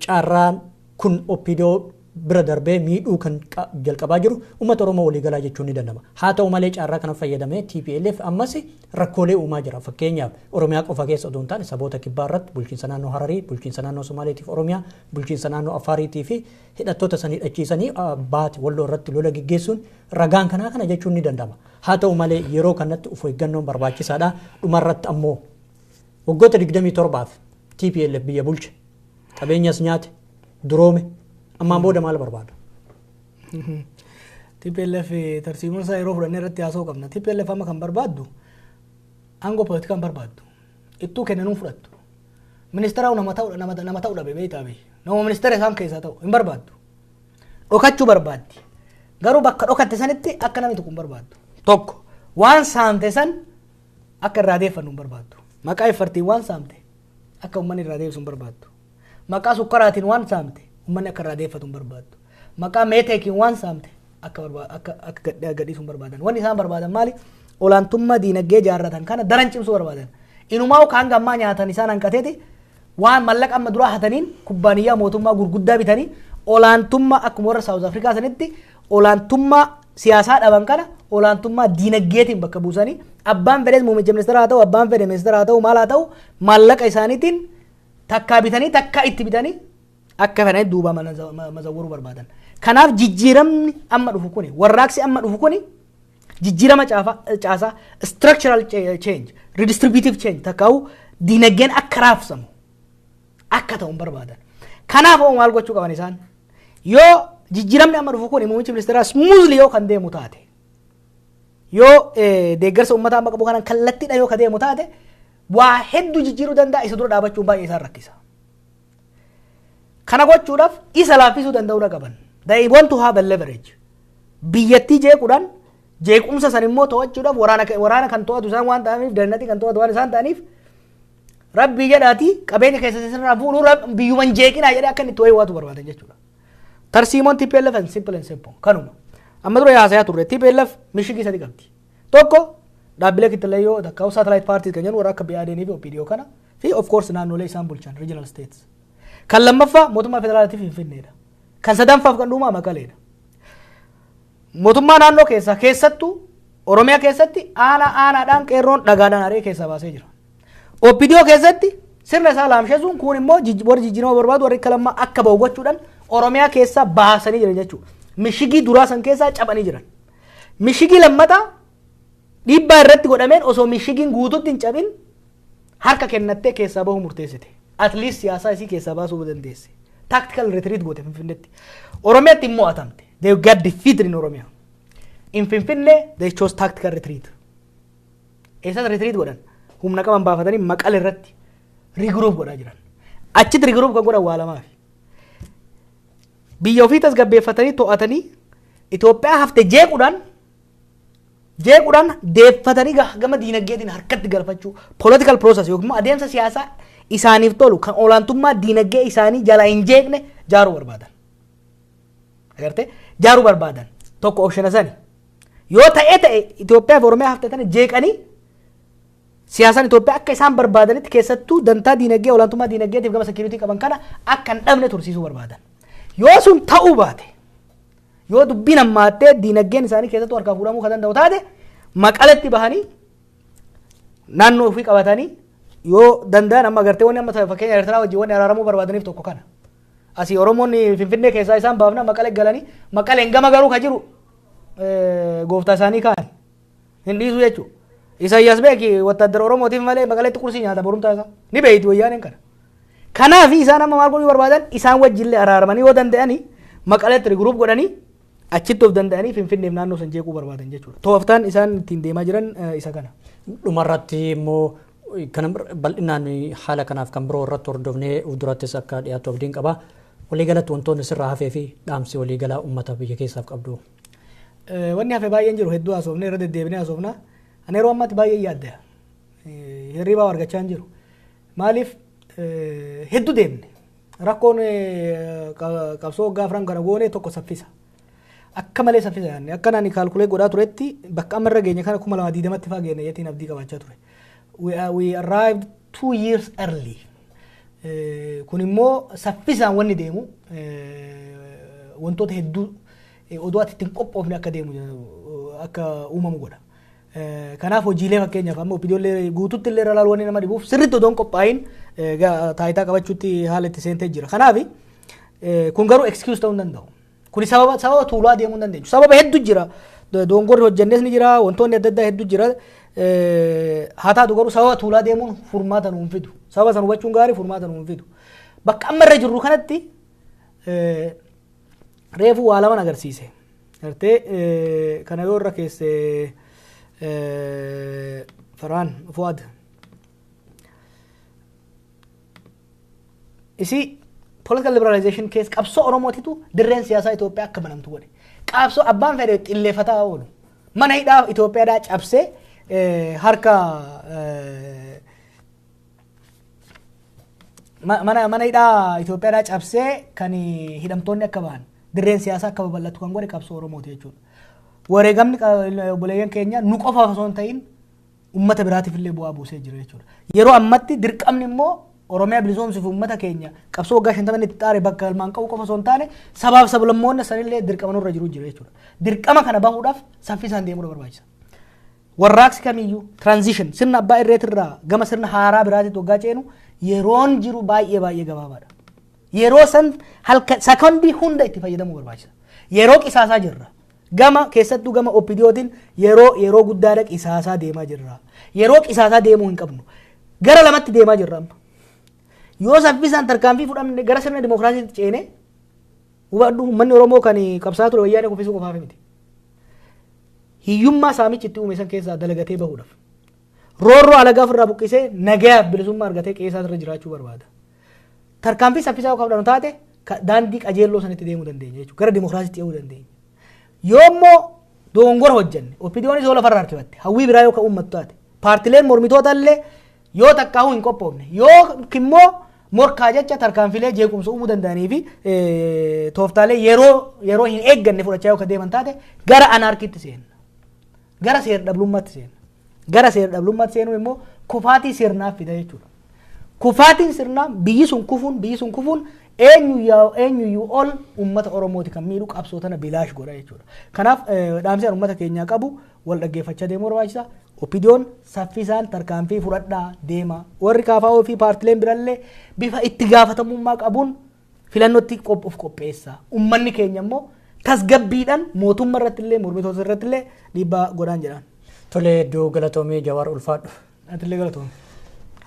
carraan kun OPDO bira darbee miidhuu kan jalqabaa jiru uummata Oromoo waliigalaa jechuun ni danda'ama. Haa ta'u malee carraa kana fayyadamee TPLF ammas rakkoolee uumaa jira. Fakkeenyaaf Oromiyaa qofa keessa otoo hin taane saboota kibbaa irratti, bulchiinsa naannoo Hararii, bulchiinsa naannoo Somaaleetiif Oromiyaa, bulchiinsa naannoo Affaariitii fi hidhattoota sanii hidhachiisanii baati Walloo irratti lola gaggeessuun ragaan kanaa kana jechuun ni danda'ama. Haa ta'u malee yeroo kanatti of eeggannoon barbaachisaadha. Dhumarratti ammoo waggoota 27f TPLF biyya bulche, qabeenyas nyaate, duroome, ammaan booda maal barbaada? TPLF tarsiimoon isaa yeroo fudhannee irratti haasa'uu qabna. TPLF amma kan barbaaddu aangoo poolitikaa hin barbaaddu. Ittuu kennanuu fudhattu. Ministeera nama ta'u dhabe beektaa bee. Nama ministeera isaan keessaa ta'u hin barbaaddu. Dhokachuu barbaaddi. Garuu bakka dhokatte sanitti akka namni tokko hin barbaaddu. Tokko, waan saamte san akka irraa deeffannu hin barbaaddu. Maqaa effartiin waan saamte akka uummanni irraa deebisu hin barbaaddu. Maqaa sukkaraatiin waan saamte uummanni akka irraa deeffatu hin barbaaddu. Maqaa meeteekiin waan saamte akka gadhiisuu hin barbaadan. Wanni isaan barbaadan maali? Olaantummaa diinagdee jaarratan kana daran cimsuu barbaadan. Inumaa kaan gammaa nyaatan isaan hanqateeti waan mallaqa amma duraa hataniin kubbaaniyyaa mootummaa gurguddaa bitanii olaantummaa akkuma warra South Africa sanitti olaantummaa siyaasaa dhaban kana olaantummaa diinagdeetiin bakka buusanii abbaan fedhes muummicha ministeera haa ta'u, abbaan fedhe ministeera haa ta'u, maal haa ta'u, maallaqa isaaniitiin takkaa bitanii takkaa itti bitanii akka fedhanitti duuba mazawwaruu barbaadan. Kanaaf jijjiiramni amma dhufu kuni, warraaqsi amma dhufu kuni jijjiirama caasaa, structural change, redistributive change, takkaa'u diinagdeen akka raabsamu akka ta'u hin barbaadan. Kanaaf hoo maal gochuu qaban isaan? Yoo jijjiiramni amma dhufu kuni muummichi ministeeraa smoothly yoo kan deemu taate, yoo deeggarsa uummataa amma qabu kanaan kallattiidha yoo ka deemu taate, waa hedduu jijjiiruu danda'a. Isa dura dhaabachuun baay'ee isaan rakkisa. Kana gochuudhaaf isa laaffisuu danda'uu qaban. They want to have a leverage. Biyyattii jeequudhaan Jeequmsa san immoo to'achuudhaaf waraana kan to'atu isaan waan ta'aniif, dannati kan to'atu waan isaan ta'aniif, rabbii jedhaati qabeenya keessa sirraa fuudhuu biyyuman jeeqinaa jedhee akka inni itti wayiwaatu barbaadan jechuudha. Tarsiimoon TPLF and simple and simple kanuma. Amma dura haasayaa turre, TPLF mishigii sadi qabdi. Tokko dhaabbilee kittileeyyoo takka satellite parties kan jennu warra akka BADN fi OPDO kana fi of course naannolee isaan bulchan, regional states. Kan lammaffaa mootummaa federaalaatiif Finfinneedha. Kan sadaffaaf kan dhumaa Maqaleedha. Mootummaa naannoo keessaa, keessattuu Oromiyaa keessatti, aanaa aanaadhaan qeerroon dhagaadhaan haree keessaa baasee jira. OPDO keessatti sirna isaa laamsheessuun kun immoo warri jijjiirama barbaadu warri akka lammaa akka bahu gochuudhaan Oromiyaa keessaa baasanii jiran jechuudha. Mishigii duraa san keessaa caphanii jiran. Mishigii lammataa dhiibbaa irratti godhameen osoo mishigiin guututti hin cabin harka kennattee keessaa bahuu murteessite. At least siyaasaa isii keessaa baasuu dandeesse. Tactical retreat goote Finfinneetti. Oromiyaatti immoo atamte. They got defeated in Oromiyaa. In Finfinnee they chose tactical retreat. Eessatti retreat godhan? Humna qaban baafatanii Maqale irratti regroup godhaa jiran. Achitti regroup kan godhan waa lamaafi. Biyya ofii tasgabbeeffatanii to'atanii Itoophiyaa hafte jeequudhaan deeffatanii gama diinagdeetiin harkatti galfachuu, political process yookiin immoo adeemsa siyaasaa isaaniif tolu kan olaantummaa diinagdee isaanii jala hin jeeqne jaaruu barbaadan. Agartee, jaaruu barbaadan tokko option sani. Yoo ta'ee ta'e Itoophiyaa fi Oromiyaa hafte tana jeeqanii siyaasaan Itoophiyaa akka isaan barbaadanitti, keessattuu dantaa diinagdee olaantummaa diinagdeetiif gama security qaban kana akka hin dhabne tursiisuu barbaadan. Yoo sun ta'uu baate, yoo dubbiin hammaattee diinagdeen isaanii keessattuu harkaa fuudhamuu kan danda'u taate, Maqaletti bahanii naannoo ofii qabatanii yoo danda'an, amma agartee wanni amma fakkeenya Eertiraa wajjin wanni araaramuu barbaadaniif tokko kana. Asii Oromoonni Finfinnee keessaa isaan baafna, Maqale galanii, Maqaleen gama garuu ka jiru gooftaa isaanii kaan hin dhiisu jechuudha. Isaayyaas beeki wattaaddara Oromootiif malee Maqaleetti qursii nyaata borumtaa isaa ni beeyti wayyaaneen kana. Kanaaf isaan amma maal godhuu barbaadan? Isaan wajjillee araaramanii yoo danda'anii Maqaleetti regroup godhanii achitti of danda'anii Finfinneef naannoo san jeequu barbaadan jechuudha. Tooftaan isaan ittiin deemaa jiran isa kana. Dhumarratti immoo kana bal'inaan haala kanaaf kan biroo irratti hordofnee durattis akka dhiyaatu abdiin qaba. Waliigalatti wantoonni sirraa hafee fi dhaamsi waliigalaa uummata biyya keessaaf qabdu. Wanni hafe baay'een jiru, hedduu haasofne, irra deddeebinee haasofna. Ani yeroo ammaatti baay'ee yaadda. Hirribaa argachaa hin jiru. Maaliif? Hedduu deemne. Rakkoon qabsoo waggaa 4 kana goone tokko saffisa. Akka malee saffisa yaadne. Akka ani calculate godhaa turetti bakka amma irra geenye kana 2020tti faa geenne jettiin abdii qabaachaa ture. We arrived 2 years early. Kun immoo saffisaan wanni deemu wantoota hedduu odoo ati ittiin qophoofne akka deemu akka uumamu godha. Kanaaf hojiilee fakkeenyaaf amma OPDOllee guututti illee irra ilaalu wanni nama dhibuuf sirriitti odoo hin qophaa'in taayitaa qabachuutti haala itti seentee jira. Kanaaf kun garuu excuse ta'uu hin danda'u. Kuni sababa tuulaa deemuu hin dandeenyu. Sababa hedduu jira. Dongorri hojjennes ni jira, wantoonni adda addaa hedduu jira. Haa taatu garuu sababa tuulaa deemuun furmaata nuun fidu. Sababa sana hubachuun gaarii, furmaata nuun fidu. Bakka amma irra jirru kanatti reefu waa laman agarsiise. Gartee kana yoo irra keesse Faraan Fuad. Isii political liberalization keessa qabsoo Oromootitu dirreen siyaasaa Itoophiyaa akka banamtu godhe. Qabsoo abbaan fedhe xilleeffataa oolu. Mana hidhaa Itoophiyaadhaa cabsee harka mana hidhaa Itoophiyaadhaa cabsee kan hidhamtoonni akka bahan, dirreen siyaasaa akka babal'atu kan godhe qabsoo Oromooti jechuudha. Wareegamni obboleeyyan keenya nu qofaaf osoo hin ta'in uummata biraatiif illee bu'aa buusee jira jechuudha. Yeroo ammatti dirqamni immoo Oromiyaa bilisoomsuuf uummata keenya qabsoo waggaa 50 itti xaare bakka galmaan qabu qofa osoo hin taane sabaaf sablammoonni sanillee dirqama nurra jiru jira jechuudha. Dirqama kana bahuudhaaf saffisaan deemuu barbaachisa. Warraaqsi kamiyyuu transition sirna abbaa irreetirraa gama sirna haaraa biraatitti waggaa ceenu yeroon jiru baay'ee baay'ee gabaabaadha. Yeroo san halkan sakondii hunda itti fayyadamuu barbaachisa. Yeroo qisaasaa jirra. Gama keessattuu gama OPDOtiin yeroo guddaadha qisaasaa deemaa jirra. Yeroo qisaasaa deemuu hin qabnu. Gara lamatti deemaa jirra amma. Yoo saffisaan tarkaanfii fudhanne gara sirna dimookiraasiitti ceene, hubadhu, uummanni Oromoo kan qabsaa ture wayyaanee kuffisuu qofaaf miti. Hiyyummaa saamichi itti uume san keessaa dalagatee bahuudhaaf. Roorroo alagaa ofirraa buqqisee nagayaaf bilisummaa argatee qe'ee irra jiraachuu barbaada. Tarkaanfii saffisaa yoo fudhannu taate daandii qajeelloo sanitti deemuu dandeenya jechuudha. Gara dimookiraasiitti ce'uu dandeenya. Yoo immoo Dogongora hojjenne, OPDOnis yoo lafarra harkifatte, hawwii biraa yoo ka uummattu taate, paartileen mormitoota illee yoo takkaahuu hin qophoofne, yoo immoo morkaa jecha tarkaanfilee jeequmsa uumuu danda'anii fi tooftaalee yeroo hin eegganne fudhachaa yoo ka deeman taate, gara anarkiitti seenna. Gara seera dhablummaatti seenna. Gara seera dhablummaatti seenuun immoo kufaatii sirnaaf fida jechuudha. Kufaatiin sirnaa, biyyi sun kufuun eenyuyyuu ol uummata Oromooti kan miidhu, qabsoo tana bilaash godha jechuudha. Kanaaf dhaamsi uummata keenyaa qabu, wal dhaggeeffachaa deemuu barbaachisa. OPDOn saffisaan tarkaanfii fudhadhaa deema. Warri KFO fi paartileen birallee bifa itti gaafatamummaa qabuun filannootti of qopheessa. Uummanni keenya immoo tasgabbiidhaan mootummaa irratti illee mormitoota irratti illee dhiibbaa godhaan jedhaan. Tolee, hedduu galatoomii Jawaar, ulfaadhu. Atillee galatoomii.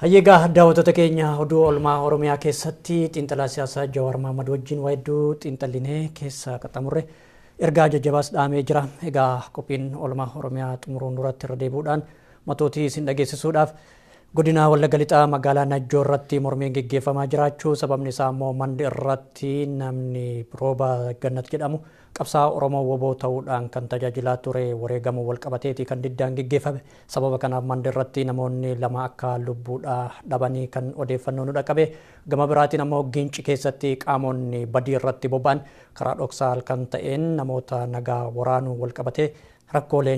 Hayyeegaa, daawwattoota keenya, oduu oolmaa Oromiyaa keessatti xiinxalaa siyaasaa Jawaar Mahmad wajjin waa hedduu xiinxallinee keessa qaxxamurre, ergaa jajjabaas dhaamee jira. Egaa qophiin oolmaa Oromiyaa xumuruun duratti irra deebi'uudhaan matootii isin dhageessisuudhaaf, godina Wallagga Lixaa magaalaa Najjoo irratti mormiin geggeeffamaa jiraachuu, sababni isaa immoo Mandi irratti namni Rooba Gannat jedhamu qabsaa'aa Oromoo WBO ta'uudhaan kan tajaajilaa ture wareegamuu walqabateeti kan diddaan geggeeffame. Sababa kanaaf Mandi irratti namoonni 2 akka lubbuudhaa dhabanii kan odeeffannoo nu dhaqqabe. Gama biraatiin ammoo Ginci keessatti qaamonni badii irratti bobba'an karaa dhoksaa halkan ta'een namoota nagaa waraanuu walqabatee rakkooleen